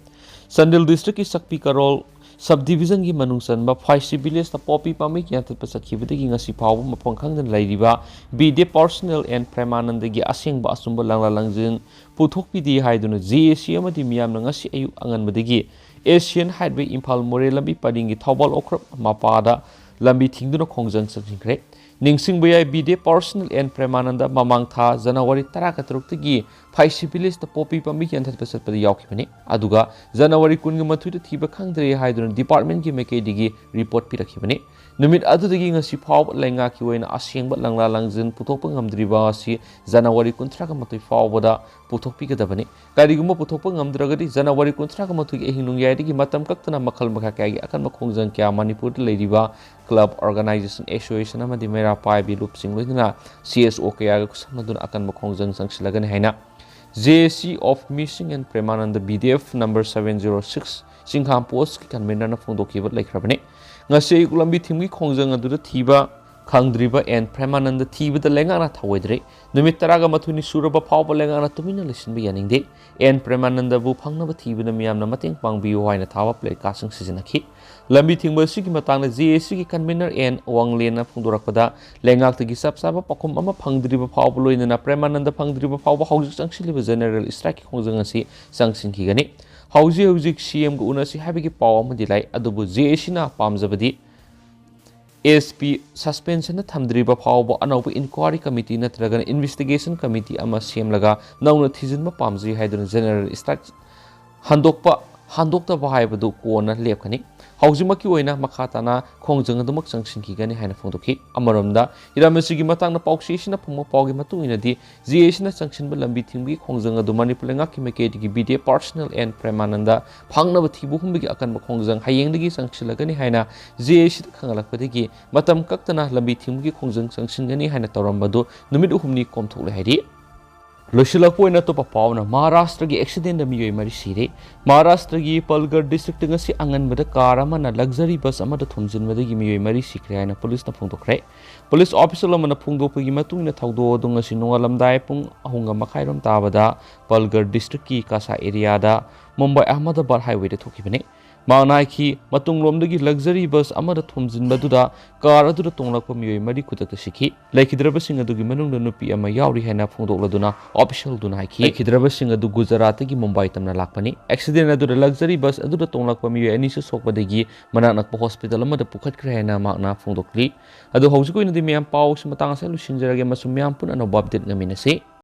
ꯆꯥꯟꯗꯦꯜ ꯗꯤꯁꯇ꯭ꯔꯤꯛꯀꯤ ꯆꯛꯄꯤ ꯀꯔꯣꯜ ꯁꯕ ꯗꯤꯕꯤꯖꯟꯒꯤ ꯃꯅꯨꯡ ꯆꯟꯕ ꯐꯥꯏꯁꯤ ꯚꯤꯂꯦꯖꯇ ꯄꯣꯄꯤ ꯄꯥꯝꯕꯤ ꯌꯥꯟꯊꯠꯄ ꯆꯠꯈꯤꯕꯗꯒꯤ ꯉꯁꯤ ꯐꯥꯎꯕ ꯃꯐꯝ ꯈꯪꯗꯅ ꯂꯩꯔꯤꯕ B D F personnel and ꯄ꯭ꯔꯦꯃꯥꯅꯟꯗꯒꯤ ꯑꯁꯦꯡꯕ ꯑꯆꯨꯝꯕ ꯂꯪꯂꯥ ꯂꯪꯖꯤꯟ ꯄꯨꯊꯣꯛꯄꯤꯗꯦ ꯍꯥꯏꯗꯨꯅ ꯖꯦ ꯑꯦ ꯁꯤ ꯑꯃꯗꯤ ꯃꯤꯌꯥꯝꯅ ꯉꯁꯤ ꯑꯌꯨꯛ ꯑꯉꯟꯕꯗꯒꯤ ꯑꯦꯁꯤꯌꯥꯟ ꯍꯥꯏꯠꯋꯦ ꯏꯝꯐꯥꯜ ꯃꯣꯔꯦ ꯂꯝꯕꯤ ꯄꯔꯤꯡꯒꯤ ꯊꯧꯕꯥꯜ ꯑꯣꯀ꯭ꯔꯨꯞ ꯃꯄꯥꯗ ꯂꯝꯕꯤ ꯊꯤꯡꯗꯨꯅ ꯈꯣꯡꯖꯪ ꯆꯪꯁꯤꯟꯈ꯭ꯔꯦ꯫ ꯅꯤꯡꯁꯤꯡꯕ ꯌꯥꯏ, B D F personnel and ꯄ꯭ꯔꯦꯃꯥꯅꯟꯗ ꯃꯃꯥꯡ ꯊꯥ ꯖꯅꯋꯥꯔꯤ ꯇꯔꯥꯒ ꯇꯔꯨꯛꯇꯒꯤ ꯐꯥꯏꯁꯤ ꯚꯤꯂꯦꯖꯇ ꯄꯣꯄꯤ ꯄꯥꯝꯕꯤ ꯌꯥꯟꯊꯠꯄ ꯆꯠꯄꯗ ꯌꯥꯎꯈꯤꯕꯅꯤ꯫ ꯑꯗꯨꯒ ꯖꯅꯋꯥꯔꯤ ꯀꯨꯟꯒ ꯃꯥꯊꯣꯏꯗ ꯊꯤꯕ ꯈꯪꯗ꯭ꯔꯦ ꯍꯥꯏꯗꯨꯅ ꯗꯤꯄꯥꯔꯠꯃꯦꯟꯒꯤ ꯃꯥꯏꯀꯩꯗꯒꯤ ꯔꯤꯄꯣꯔꯠ ꯄꯤꯔꯛꯈꯤꯕꯅꯤ꯫ ꯅꯨꯃꯤꯠ ꯑꯗꯨꯗꯒꯤ ꯉꯁꯤ ꯐꯥꯎꯕ ꯂꯩꯉꯥꯛꯀꯤ ꯑꯣꯏꯅ ꯑꯁꯦꯡꯕ ꯂꯪꯂꯥ ꯂꯪꯖꯤꯟ ꯄꯨꯊꯣꯛꯄ ꯉꯝꯗ꯭ꯔꯤꯕ ꯑꯁꯤ ꯖꯅꯋꯥꯔꯤ ꯀꯨꯟꯊ꯭ꯔꯥꯒ ꯃꯥꯊꯣꯏ ꯐꯥꯎꯕꯗ ꯄꯨꯊꯣꯛꯄꯤꯒꯗꯕꯅꯤ꯫ ꯀꯔꯤꯒꯨꯝꯕ ꯄꯨꯊꯣꯛꯄ ꯉꯝꯗ꯭ꯔꯒꯗꯤ ꯖꯅꯋꯥꯔꯤ ꯀꯨꯟꯊ꯭ꯔꯥꯒ ꯃꯥꯊꯣꯏꯒꯤ ꯑꯍꯤꯡ ꯅꯣꯡꯌꯥꯏꯗꯒꯤ ꯃꯇꯝ ꯀꯛꯇꯅ ꯃꯈꯜ ꯃꯈꯥ ꯀꯌꯥꯒꯤ ꯑꯀꯟꯕ ꯈꯣꯡꯖꯪ ꯀꯌꯥ ꯃꯅꯤꯄꯨꯔꯗ ꯂꯩꯔꯤꯕ ꯀ꯭ꯂꯕ, ꯑꯣꯔꯒꯅꯥꯏꯖꯦꯁꯟ, ꯑꯦꯁꯣꯁꯤꯌꯦꯁꯟ ꯑꯃꯗꯤ ꯃꯩꯔꯥ ꯄꯥꯏꯕꯤ ꯂꯨꯞꯁꯤꯡ ꯂꯣꯏꯅꯅ ꯁꯤ ꯑꯦꯁ ꯑꯣ ꯀꯌꯥꯒ ꯈꯨꯠꯁꯝꯅꯗꯨꯅ ꯑꯀꯟꯕ ꯈꯣꯡꯖꯪ ꯆꯪꯁꯤꯜꯂꯒꯅꯤ ꯍꯥꯏꯅ J A C of Missing and Premananda B D F number seven zero six ꯆꯤꯡꯈꯥꯝ ꯄꯣꯁꯀꯤ ꯀꯟꯚꯦꯅꯔꯅ ꯐꯣꯡꯗꯣꯛꯈꯤꯕ ꯂꯩꯈ꯭ꯔꯕꯅꯤ꯫ ꯉꯁꯤ ꯑꯌꯨꯛ ꯂꯝꯕꯤ ꯊꯤꯡꯕꯒꯤ ꯈꯣꯡꯖꯪ ꯑꯗꯨꯗ ꯊꯤꯕ ꯈꯪꯗ꯭ꯔꯤꯕ ꯑꯦꯟ ꯄ꯭ꯔꯦꯃꯥꯅꯟꯗ ꯊꯤꯕꯗ ꯂꯩꯉꯥꯛꯅ ꯊꯧꯑꯣꯏꯗ꯭ꯔꯦ꯫ ꯅꯨꯃꯤꯠ ꯇꯔꯥꯒ ꯃꯥꯊꯣꯏꯅꯤ ꯁꯨꯔꯕ ꯐꯥꯎꯕ ꯂꯩꯉꯥꯛꯅ ꯇꯨꯃꯤꯟꯅ ꯂꯩꯁꯤꯟꯕ ꯌꯥꯅꯤꯡꯗꯦ꯫ ꯑꯦꯟ ꯄ꯭ꯔꯦꯃꯥꯅꯟꯗꯕꯨ ꯐꯪꯅꯕ ꯊꯤꯕꯗ ꯃꯤꯌꯥꯝꯅ ꯃꯇꯦꯡ ꯄꯥꯡꯕꯤꯌꯨ ꯍꯥꯏꯅ ꯊꯥꯕ ꯄ꯭ꯂꯦ ꯀꯥꯔꯗꯁꯤꯡ ꯁꯤꯖꯤꯟꯅꯈꯤ꯫ ꯂꯝꯕꯤ ꯊꯤꯡꯕ ꯑꯁꯤꯒꯤ ꯃꯇꯥꯡꯗ J A C ꯒꯤ ꯀꯟꯚꯦꯅꯔ ꯑꯦꯟ ꯋꯥꯡꯂꯦꯟꯅ ꯐꯣꯡꯗꯣꯔꯛꯄꯗ, ꯂꯩꯉꯥꯛꯇꯒꯤ ꯆꯞ ꯆꯥꯕ ꯄꯥꯎꯈꯨꯝ ꯑꯃ ꯐꯪꯗ꯭ꯔꯤꯕ ꯐꯥꯎꯕ, ꯂꯣꯏꯅꯅ ꯄ꯭ꯔꯦꯃꯥꯅꯟꯗ ꯐꯪꯗ꯭ꯔꯤꯕ ꯐꯥꯎꯕ ꯍꯧꯖꯤꯛ ꯆꯪꯁꯤꯜꯂꯤꯕ ꯖꯦꯅꯔꯦꯜ ꯁ꯭ꯇ꯭ꯔꯥꯏꯛꯀꯤ ꯈꯣꯡꯖꯪ ꯑꯁꯤ ꯆꯪꯁꯤꯟꯈꯤꯒꯅꯤ꯫ ꯍꯧꯖꯤꯛ ꯍꯧꯖꯤꯛ ꯁꯤ ꯑꯦꯝꯒ ꯎꯅꯁꯤ ꯍꯥꯏꯕꯒꯤ ꯄꯥꯎ ꯑꯃꯗꯤ ꯂꯥꯛꯏ, ꯑꯗꯨꯕꯨ J A C ꯅ ꯄꯥꯝꯖꯕꯗꯤ ꯑꯦꯁ ꯄꯤ ꯁꯁꯄꯦꯟꯁꯟꯗ ꯊꯝꯗ꯭ꯔꯤꯕ ꯐꯥꯎꯕ ꯑꯅꯧꯕ ꯏꯟꯀ꯭ꯋꯥꯔꯤ ꯀꯃꯤꯇꯤ ꯅꯠꯇ꯭ꯔꯒꯅ ꯏꯟꯚꯦꯁꯇꯤꯒꯦꯁꯟ ꯀꯃꯤꯇꯤ ꯑꯃ ꯁꯦꯝꯂꯒ ꯅꯧꯅ ꯊꯤꯖꯤꯟꯕ ꯄꯥꯝꯖꯩ ꯍꯥꯏꯗꯨꯅ ꯖꯦꯅꯔꯦꯜ ꯁ꯭ꯇ꯭ꯔꯥꯏꯛ ꯍꯟꯗꯣꯛꯄ ꯍꯟꯗꯣꯛꯇꯕ ꯍꯥꯏꯕꯗꯨ ꯀꯣꯟꯅ ꯂꯦꯞꯀꯅꯤ꯫ ꯍꯧꯖꯤꯛꯃꯛꯀꯤ ꯑꯣꯏꯅ ꯃꯈꯥ ꯇꯥꯅ ꯈꯣꯡꯖꯪ ꯑꯗꯨꯃꯛ ꯆꯪꯁꯤꯟꯈꯤꯒꯅꯤ ꯍꯥꯏꯅ ꯐꯣꯡꯗꯣꯛꯈꯤ꯫ ꯑꯃꯔꯣꯝꯗ, ꯍꯤꯔꯝ ꯑꯁꯤꯒꯤ ꯃꯇꯥꯡꯗ ꯄꯥꯎꯆꯦꯁꯤꯡꯅ ꯐꯪꯕ ꯄꯥꯎꯒꯤ ꯃꯇꯨꯡ ꯏꯟꯅꯗꯤ, J A C ꯅ ꯆꯪꯁꯤꯟꯕ ꯂꯝꯕꯤ ꯊꯤꯡꯕꯒꯤ ꯈꯣꯡꯖꯪ ꯑꯗꯨ ꯃꯅꯤꯄꯨꯔ ꯂꯩꯉꯥꯛꯀꯤ ꯃꯥꯏꯀꯩꯗꯒꯤ B D F personnel and ꯄ꯭ꯔꯦꯃꯥꯅꯟꯗ ꯐꯪꯅꯕ ꯊꯤꯕ ꯍꯨꯝꯕꯒꯤ ꯑꯀꯟꯕ ꯈꯣꯡꯖꯪ ꯍꯌꯦꯡꯗꯒꯤ ꯆꯪꯁꯤꯜꯂꯒꯅꯤ ꯍꯥꯏꯅ J A C ꯗ ꯈꯪꯍꯜꯂꯛꯄꯗꯒꯤ ꯃꯇꯝ ꯀꯛꯇꯅ ꯂꯝꯕꯤ ꯊꯤꯡꯕꯒꯤ ꯈꯣꯡꯖꯪ ꯆꯪꯁꯤꯟꯒꯅꯤ ꯍꯥꯏꯅ ꯇꯧꯔꯝꯕꯗꯨ ꯅꯨꯃꯤꯠ ꯑꯍꯨꯝꯅꯤ ꯀꯣꯝꯊꯣꯛꯂꯦ ꯍꯥꯏꯔꯤ꯫ ꯂꯣꯏꯁꯤꯜꯂꯛꯄ ꯑꯣꯏꯅ ꯑꯇꯣꯞꯄ ꯄꯥꯎꯅ ꯃꯍꯥꯔꯥꯁꯇ꯭ꯔꯒꯤ ꯑꯦꯛꯁꯤꯗꯦꯟꯗ ꯃꯤꯑꯣꯏ ꯃꯔꯤ ꯁꯤꯔꯦ꯫ ꯃꯍꯥꯔꯥꯁꯇ꯭ꯔꯒꯤ ꯄꯜꯒꯔ ꯗꯤꯁꯇ꯭ꯔꯤꯛꯇ ꯉꯁꯤ ꯑꯉꯟꯕꯗ ꯀꯥꯔ ꯑꯃꯅ ꯂꯛꯖꯔꯤ ꯕꯁ ꯑꯃꯗ ꯊꯣꯝꯖꯤꯟꯕꯗꯒꯤ ꯃꯤꯑꯣꯏ ꯃꯔꯤ ꯁꯤꯈ꯭ꯔꯦ ꯍꯥꯏꯅ ꯄꯨꯂꯤꯁꯅ ꯐꯣꯡꯗꯣꯛꯈ꯭ꯔꯦ꯫ ꯄꯨꯂꯤꯁ ꯑꯣꯐꯤꯁꯤꯌꯦꯜ ꯑꯃꯅ ꯐꯣꯡꯗꯣꯛꯄꯒꯤ ꯃꯇꯨꯡ ꯏꯟꯅ ꯊꯧꯗꯣꯛ ꯑꯗꯨ ꯉꯁꯤ ꯅꯣꯡꯉꯥꯜꯂꯝꯗꯥꯏ ꯄꯨꯡ ꯑꯍꯨꯝꯒ ꯃꯈꯥꯏꯔꯣꯝ ꯇꯥꯕꯗ ꯄꯜꯒꯔ ꯗꯤꯁꯇ꯭ꯔꯤꯛꯀꯤ ꯀꯥꯁꯥ ꯑꯦꯔꯤꯌꯥꯗ ꯃꯨꯝꯕꯥꯏ ꯑꯍꯃꯗꯥꯕꯥꯗ ꯍꯥꯏꯋꯦꯗ ꯊꯣꯛꯈꯤꯕꯅꯤ꯫ ꯃꯍꯥꯛꯅ ꯍꯥꯏꯈꯤ, ꯃꯇꯨꯡꯂꯣꯝꯗꯒꯤ ꯂꯛꯖꯔꯤ ꯕꯁ ꯑꯃꯗ ꯊꯣꯝꯖꯤꯟꯕꯗꯨꯗ ꯀꯥꯔ ꯑꯗꯨꯗ ꯇꯣꯡꯂꯛꯄ ꯃꯤꯑꯣꯏ ꯃꯔꯤ ꯈꯨꯗꯛꯇ ꯁꯤꯈꯤ꯫ ꯂꯩꯈꯤꯗ꯭ꯔꯕꯁꯤꯡ ꯑꯗꯨꯒꯤ ꯃꯅꯨꯡꯗ ꯅꯨꯄꯤ ꯑꯃ ꯌꯥꯎꯔꯤ ꯍꯥꯏꯅ ꯐꯣꯡꯗꯣꯛꯂꯗꯨꯅ ꯑꯣꯐꯤꯁꯤꯌꯦꯜꯗꯨꯅ ꯍꯥꯏꯈꯤ꯫ ꯂꯩꯈꯤꯗ꯭ꯔꯕꯁꯤꯡ ꯑꯗꯨ ꯒꯨꯖꯔꯥꯠꯇꯒꯤ ꯃꯨꯝꯕꯥꯏ ꯇꯝꯅ ꯂꯥꯛꯄꯅꯤ꯫ ꯑꯦꯛꯁꯤꯗꯦꯟ ꯑꯗꯨꯗ ꯂꯛꯖꯔꯤ ꯕꯁ ꯑꯗꯨꯗ ꯇꯣꯡꯂꯛꯄ ꯃꯤꯑꯣꯏ ꯑꯅꯤꯁꯨ ꯁꯣꯛꯄꯗꯒꯤ ꯃꯅꯥꯛ ꯅꯛꯄ ꯍꯣꯁꯄꯤꯇꯥꯜ ꯑꯃꯗ ꯄꯨꯈꯠꯈ꯭ꯔꯦ ꯍꯥꯏꯅ ꯃꯍꯥꯛꯅ ꯐꯣꯡꯗꯣꯛꯂꯤ꯫ ꯑꯗꯨ ꯍꯧꯖꯤꯛ ꯑꯣꯏꯅꯗꯤ ꯃꯌꯥꯝ ꯄꯥꯎꯁꯤ ꯃꯇꯥꯡ ꯑꯁꯤꯗ ꯂꯣꯏꯁꯤꯟꯖꯔꯒꯦ ꯑꯃꯁꯨꯡ ꯃꯌꯥꯝ ꯄꯨꯟꯅ ꯑꯅꯧꯕ ꯑꯞꯗꯦꯠ ꯉꯥꯏꯃꯤꯟꯅꯁꯤ꯫